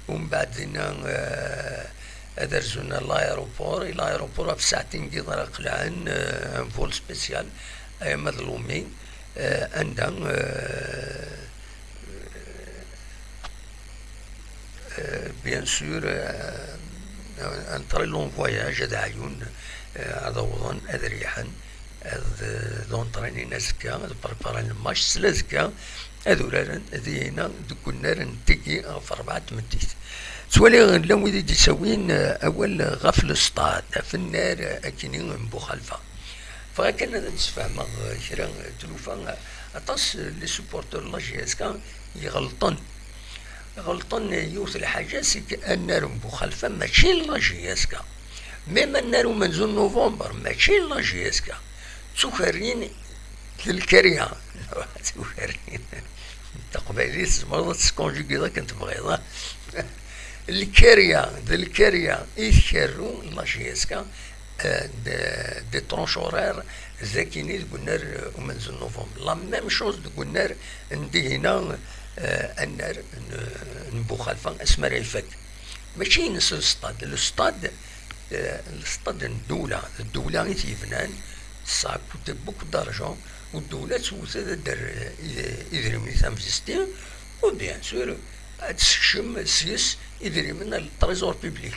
Umbeɛd dinna, eh, ad rzun ar l'aéroport. I l'aéroport ɣef ssaɛtin n yiḍ ara qelɛen, eh, un vol spécial, ay ama d Lumi, eh, anda, eh, Euh, bien sûr, euh, un, un très long voyage, ad ɛyun, euh, ad awḍen, ad riḥen, ad, euh, d entraînin azekka, ad preparen le match, s lazekka ad uraren dihina deg unnar n tigi ɣef rebɛa n tmeddit. Ttwaliɣ llan wid i d-isawin, euh, awal ɣef le stade, ɣef unnar, euh, akini n Buxalfa. Bɣiɣ kan ad d-sfehmeɣ, eh, kra n tlufa, eh, aṭas, eh, les supporters n la J S K i ɣelṭen. Ɣelṭen, eh, yiwet n lḥaǧa, c'est que annar n Buxalfa mačči n la J S K. Même annar umenzu n novembre mačči n la J S K. D tukerrin d lkerya. Tukerrin. Taqbaylit tzemreḍ ad teskonjugiḍ akken tebɣiḍ, ah. Lkerya, d lkerya i tkerru la J S K, eh, d, des tranches horaires, d akini deg unnar, eh, umenzu n novembre. La même chose deg unnar n dihina, eh, annar n, n Buxalfa, asmi ara ifak. Mačči ines le stade. Le stade, eh, le stade n ddewla, d ddewla i t-yebnan, Ça a coûté beaucoup d'argent, u ddula ad tewwet ad d-terr idrimen i tinvesti, u bien sûr ad tessekcem seg-s idrimen ar le trésor public.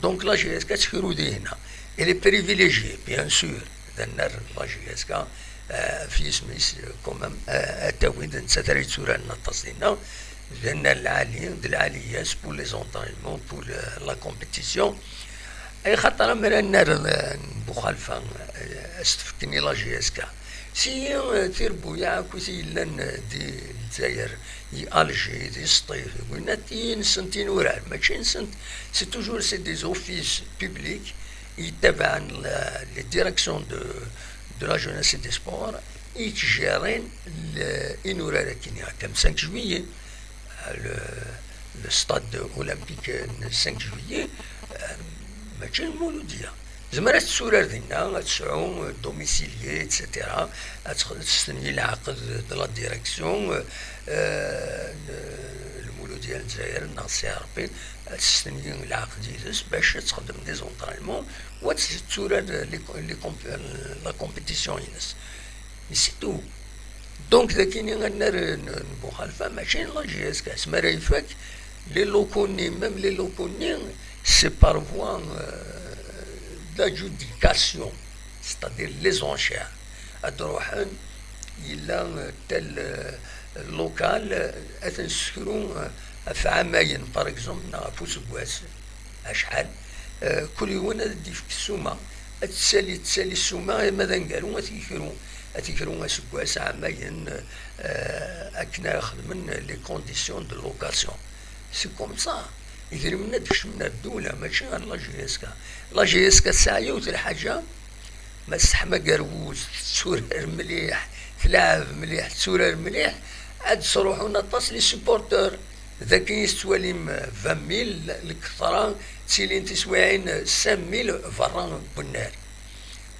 Donc la J S K ad tekru dinna. Elle est privilégiée, bien sûr, d annar n la J S K, euh, f yisem-is, euh, quand même, euh, ad tawi d nettat ara yetturaren aṭas dinna, d annar lɛali, d lɛali-yas pour les entraînements, pour le, la compétition. Ay xaṭer amrar n Buxalfa, eh, as-t-fken i la J S K. Si, eh, tirbuyaɛ akk i yellan, eh, di Lezzayer, i Alger, di Sṭif, di winna, ti nsent inurar, mačči nsent, c'est toujours, c'est des offices publics i yettabaɛen la, les directions de, de la jeunesse et des sports, i yettjerrin l-, inurar akkin, comme cinq juillet. Le, le stade olympique n cinq juillet, euh, mačči n Lmuludya. Tezmer ad tetturar dinna, ad tesɛu, euh, domicilié, et cetera. Ad tex-, ad testenyi leɛqed de la direction, euh, euh, n Lmuludya n Lezzayer, neɣ Si Ṛebbi, ad testenyi leɛqed yid-s bac ad texdem des entraînements, u ad tetturar les co-, les comp-, la compétition-ines. Mais c'est tout. Donc, d akini annar n, n Buxalfa, mačči n la J S K. Asmi ara ifak, les locaux-nni, même les locaux-nni, c'est par voie, euh, d'adjudication, c'est-à-dire les enchères. Ad d-ruḥen, yella, euh, tel, euh, local, euh, ad t-nessekru, euh, ɣef ɛamayen, par exemple, neɣ ɣef useggas. Acḥal? Eh, kul yiwen ad d-yefk ssuma, ad tettali, tettali ssuma, ma d aneggaru ad t-yekru, ad t-yekru aseggas, ɛamayen, eh, akken ara xedmen les conditions de location. C'est comme ça. Idrimen ad d-kecmen ar ddula, mačči ar la J S K. La J S K tesɛa yiwet lḥaǧa, ma tesseḥma agerwus, tetturar mliḥ, tleɛɛeb mliḥ, tetturar mliḥ, ad d-sruḥun aṭas les supporteurs. Dagi i tettwalim vingt mille, lketṛa ttilin tiswiɛin cinq mille berra n unnar.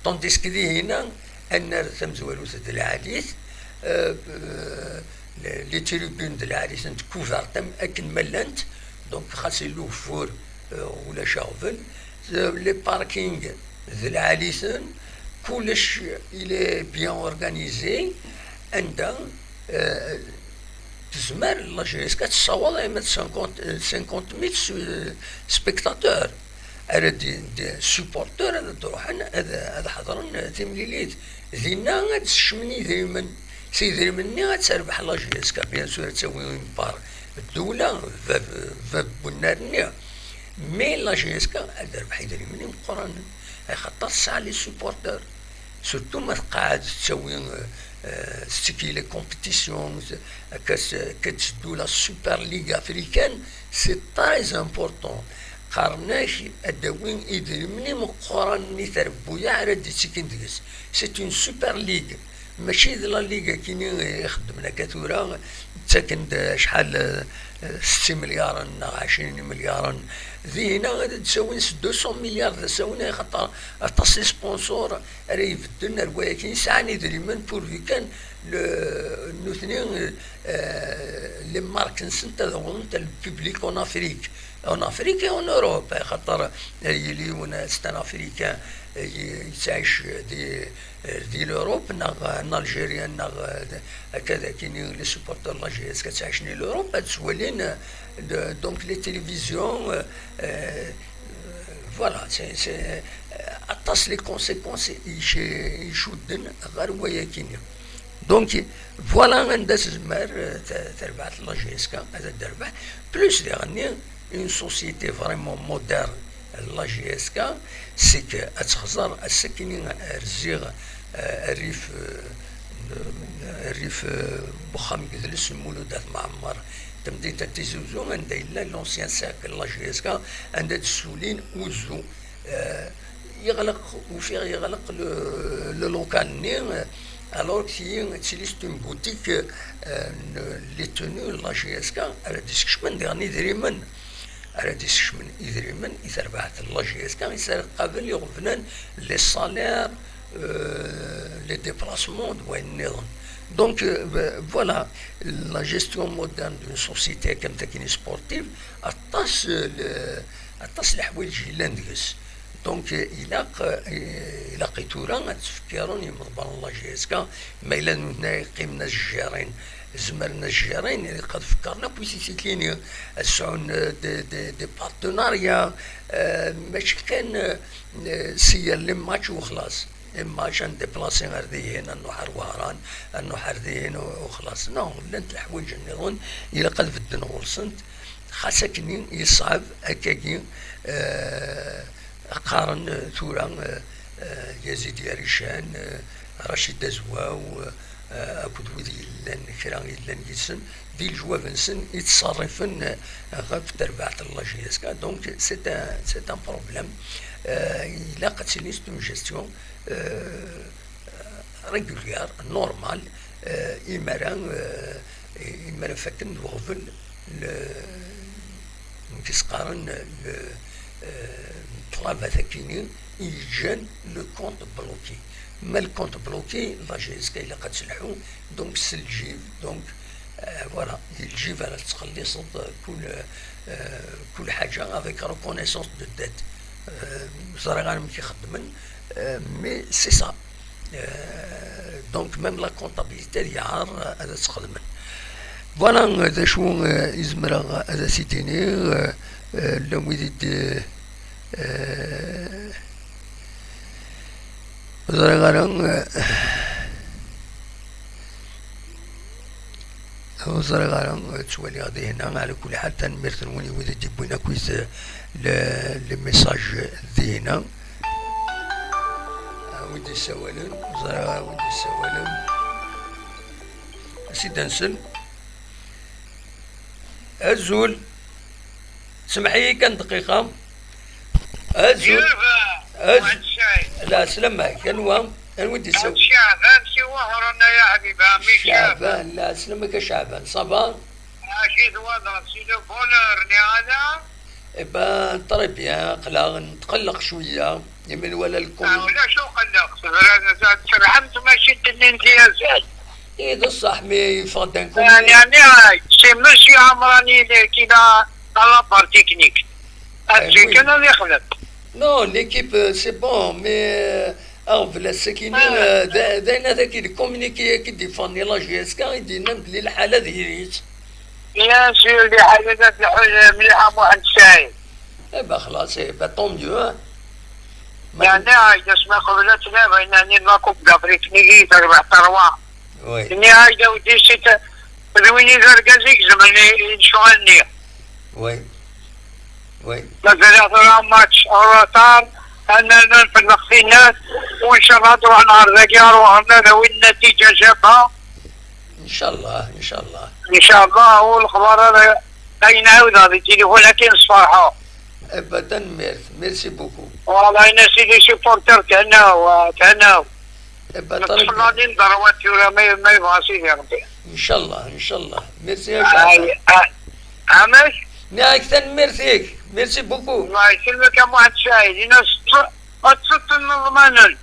Tandis que dihina, annar tamezwarut d lɛali-t, euh, euh, les, les tribunes d lɛali-tent, couvertes am akken ma llant, donc xas yella ugeffur, euh, ulac aɣbel, euh, les parkings d lɛali-ten, kullec il est bien organisé, anda, euh, tezmer la J S K ad tessawaḍ arma d cinquante, cinquante mille su-, spectateurs, ara d, d supporteurs, ad d-ruḥen ad, ad ḥeḍren timlilit. Dinna ad d-sekcmen idrimen. S idrimen-nni ad terbeḥ la J S K, bien sûr, ad tawi une part ddula, bab, bab n unnar-nni. Mais la J S K ad terbeḥ idrimen imeqqranen, axaṭer tesɛa les supporteurs. Surtout ma tqeɛɛed tettawi, euh, euh, tettiki les compétitions, akka s-, akka d-teddu la Super League africaine, c'est très important. Qqaren-ak ad d-awin idrimen imeqqranen i trebbuyaɛ ara d-ittikin deg-s. C'est une Super League. Mačči d la Ligue akini i ixeddmen akka tura, ttaken-d acḥal, euh, setta imelyaren neɣ ɛecrin imelyaren. Dihina ad d-sawin s deux cents milliards d asawen, axaṭer aṭas les sponsors ara ibedden ar wayagi sɛan idrimen pourvu kan le, nutni, euh, les marques-nsent ad awḍent le public en Afrique. En Afrique et en Europe, axaṭer, euh, yili yiwen, c'est un Africain, euh, y-, yettɛic di, euh, di l'Europe, neɣ un Algérien, neɣ, euh, akka d akini les supporters de la J S K ttɛicen di l'Europe, ad ttwalin, euh, de, donc les télévisions, euh, euh, voilà, c'est, c'est, euh, aṭas les conséquences i ic-, icudden ɣer wayakini. Donc, voilà anda tezmer, euh, t-, terbeḥ la J S K, ad terbeḥ. Plus diɣenni, une société vraiment moderne, la J S K, c'est que ad texẓer ass-akini rziɣ, euh, rrif, euh, rrif, euh, n uxxam n yidles n Mulud At Mɛemmer, tamdint n Tizi Uzzu, anda yella l'ancien cercle, la J S K, anda d-ssulin uzzu. Euh, yeɣleq, ufiɣ yeɣleq le, le local-nni, euh, alors que c'est une boutique, euh, n les tenues, la J S K, ara d-iskecmen diɣen idrimen. Ara d-iskecmen idrimen i terbaɛt n la J S K, i s ara qabel iɣeblan les salaires, euh, les déplacements d wayen nniḍen. Donc, euh, voilà, la gestion moderne d'une société comme takini sportive, aṭas, euh, le, aṭas leḥwayeǧ yellan deg-s. Donc, ilaq, ilaq i tura ad ttfekkiren yimḍebbren n la J S K, ma yella d nutni ay yeqqimen ad ttjeyyiren, zemren ad ttjeyyiren, ilaq ad fekkren akk i tisitini, ad sɛun, euh, des, des, des partenariats, euh, mačči kan, euh, si yal les matchs u xlas. Les matchs ad ndéplacer ar dihin, ad nruḥ ar Wehran, ad nruḥ ar dihin u, u xlas. Non, llant leḥwayeǧ nniḍen, ilaq ad bedden ɣur-sent. Xas akken yeṣɛeb akkagi, euh, qqaren, euh, tura, euh, euh, Yazid Yarican, euh, Racid Azwaw, euh, akked wid yellan, kra yellan yid-sen, di leǧwab-nsen i ttṣerrifen, euh, ɣef terbaɛt n la J S K. Donc, c'est un, c'est un problème. Euh, ilaq ad tili, c'est une gestion, euh, régulière, normale, euh, imara, euh, imara fakken d uɣbel le, nekk s-qqaren le, euh, ṭṭlaba takini i yeǧǧan le compte bloqué. Ma le compte bloqué, la J S K ilaq ad telḥu, donc s lǧib, donc, euh, voilà, i lǧib ara tettxelliṣeḍ kul, euh, kul ḥaǧa avec reconnaissance de dette. Euh, ẓriɣ ara amek i xeddmen, euh, mais c'est ça. Euh, donc, même la comptabilité ad yeɛreḍ ad as-xedmen. Voilà, euh, d acu, euh, i zemreɣ ad as-id-iniɣ, euh, euh, llan wid i d, euh, ur ẓriɣ ara, euh, ur ẓriɣ ara, euh, ttwaliɣ dihin-a, ɛla kulli ḥal, tanemmirt-nwen i wid i d-yewwin akk, euh, le, le message dihin-a. A wi d-yessawalen, ẓriɣ a wi d-yessawalen. Ad s-id-nsel. Azul. Semmeḥ-iyi kan dqiqa. Azul. Azul. Lɛeslama-k. Anwa? Anwa i d-yessawalen? Caɛban si Wehran, ya ḥbibi, ɛemmi Caɛban. Caɛban, lɛeslama-k a Caɛban. Ça va? Mačči d wadaɣ, c'est le bonheur, niɣ ala? Eh ben, très bien, aql-aɣ netqelleq cwiya, imi nwala lkum. Ah, ulac uqelleq, tebra-, tserrḥemt, mačči d-nni n tyaziḍt. Eh, d ṣṣeḥ, mi yeffeɣ-d un communiqué. Ah, yeɛni, c'est monsieur Amrani qui l'a à la barre technique. Eh, oui. Kan ad yexdem. Non, l'équipe, euh, c'est bon, mais, euh, aɣbel ass-akini, euh, d, d ayen ad ak-id communiqué-agi d-iffɣen i la J S K i d-yennan belli lḥala diri-tt. Bien sûr, lḥala d lḥal mliḥ a Muḥend Saɛid. Eh ben, xlas, eh ben, tant mieux, hein. Yeɛni, ay d asmi qbel ad tnaɣ, yeɛni, la Coupe d'Afrique-nni, terbeḥ terwa. Oui. Nniɣ-ak-d a weddi, c'est, d win i d argaz i izemren i, i lecɣal-nni. Oui. Oui. Mazal-aɣ tura match en retard, ad nernu nfelleq tinnat, u ncallah ad ruḥen ɣer dagi, ar Wehran ad awin natija jabaɣ. Ncallah, ncallah. Ncallah, u lexbar ara, ayen ɛawdeɣ di tilifun akin sferḥeɣ. Eh ben, tanemmirt. Merci beaucoup. Voilà, a sidi supporter, thennaw, thennaw. Eh ben, très bien. Neṭṭef la ligne droite tura, ma, ma yebɣa Sidi Ṛebbi. Ncallah, ncallah. Merci a Caɛban. Ay, a-, amek? Nniɣ-ak tanemmirt-ik. Merci beaucoup. Allah yesselmek a Muḥend Saɛid. Ini-as tt-, ad teṭṭenneḍ manen.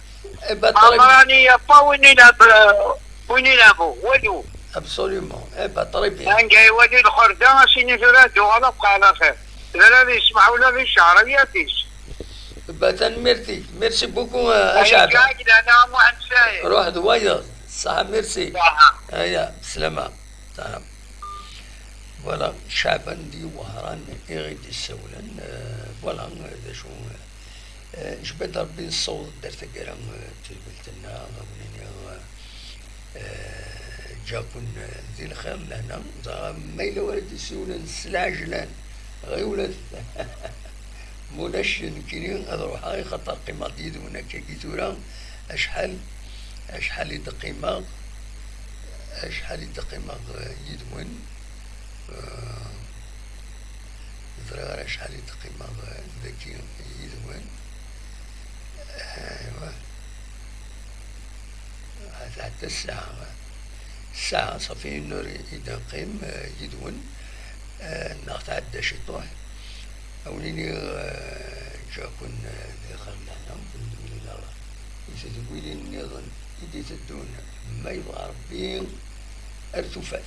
Eh ben, très bien. Amrani, y a pas win ilɛeb, euh, win ilɛeb, walu. Absolument. Eh ben, très bien. Anga iwali lxerda, a s-ini tura ad uɣaleɣ ɣer axir. D ara ad yesmeḥ ula di cceɛriyat-is. Bah, tanemmirt-ik. Merci beaucoup, euh, a Caɛban. Ruḥ d wayeḍ. Ṣaḥa, merci. Aya, bslama. Salam. Voilà, Caɛban di Wehran i ɣ-d-yessawlen. Euh, voilà, euh, d acu, euh, jbed Rebbi nessaweḍ-d ar taggara, euh, n tedwilt-nneɣ, ad wen-iniɣ, euh, Eh, ǧǧa-ken, eh, di lxir, lehna. Dɣa ma yella wara d-isiwlen s lɛejlan, ɣiwlet. Mulac, nekkini ad ruḥeɣ, ixaṭer qqimeɣ-d yid-wen akkagi tura. Acḥal, acḥal i d-qqimeɣ, acḥal i d-qqimeɣ, eh, yid-wen. Eh, ẓriɣ ara acḥal i d-qqimeɣ, eh, dagi yid-wen. Aywa. Tɛedda ssaɛa. Ssaɛa, ṣafi, une heure i d-neqqim, eh, yid-wen. Eh, neɣ tɛedda ciṭuḥ. A wen-iniɣ, eh, ǧǧa-ken, eh, di xir lehna, ur d-wwin ara i tedwilin nniḍen i d-iteddun, ma yebɣa Rebbi, ar tufat.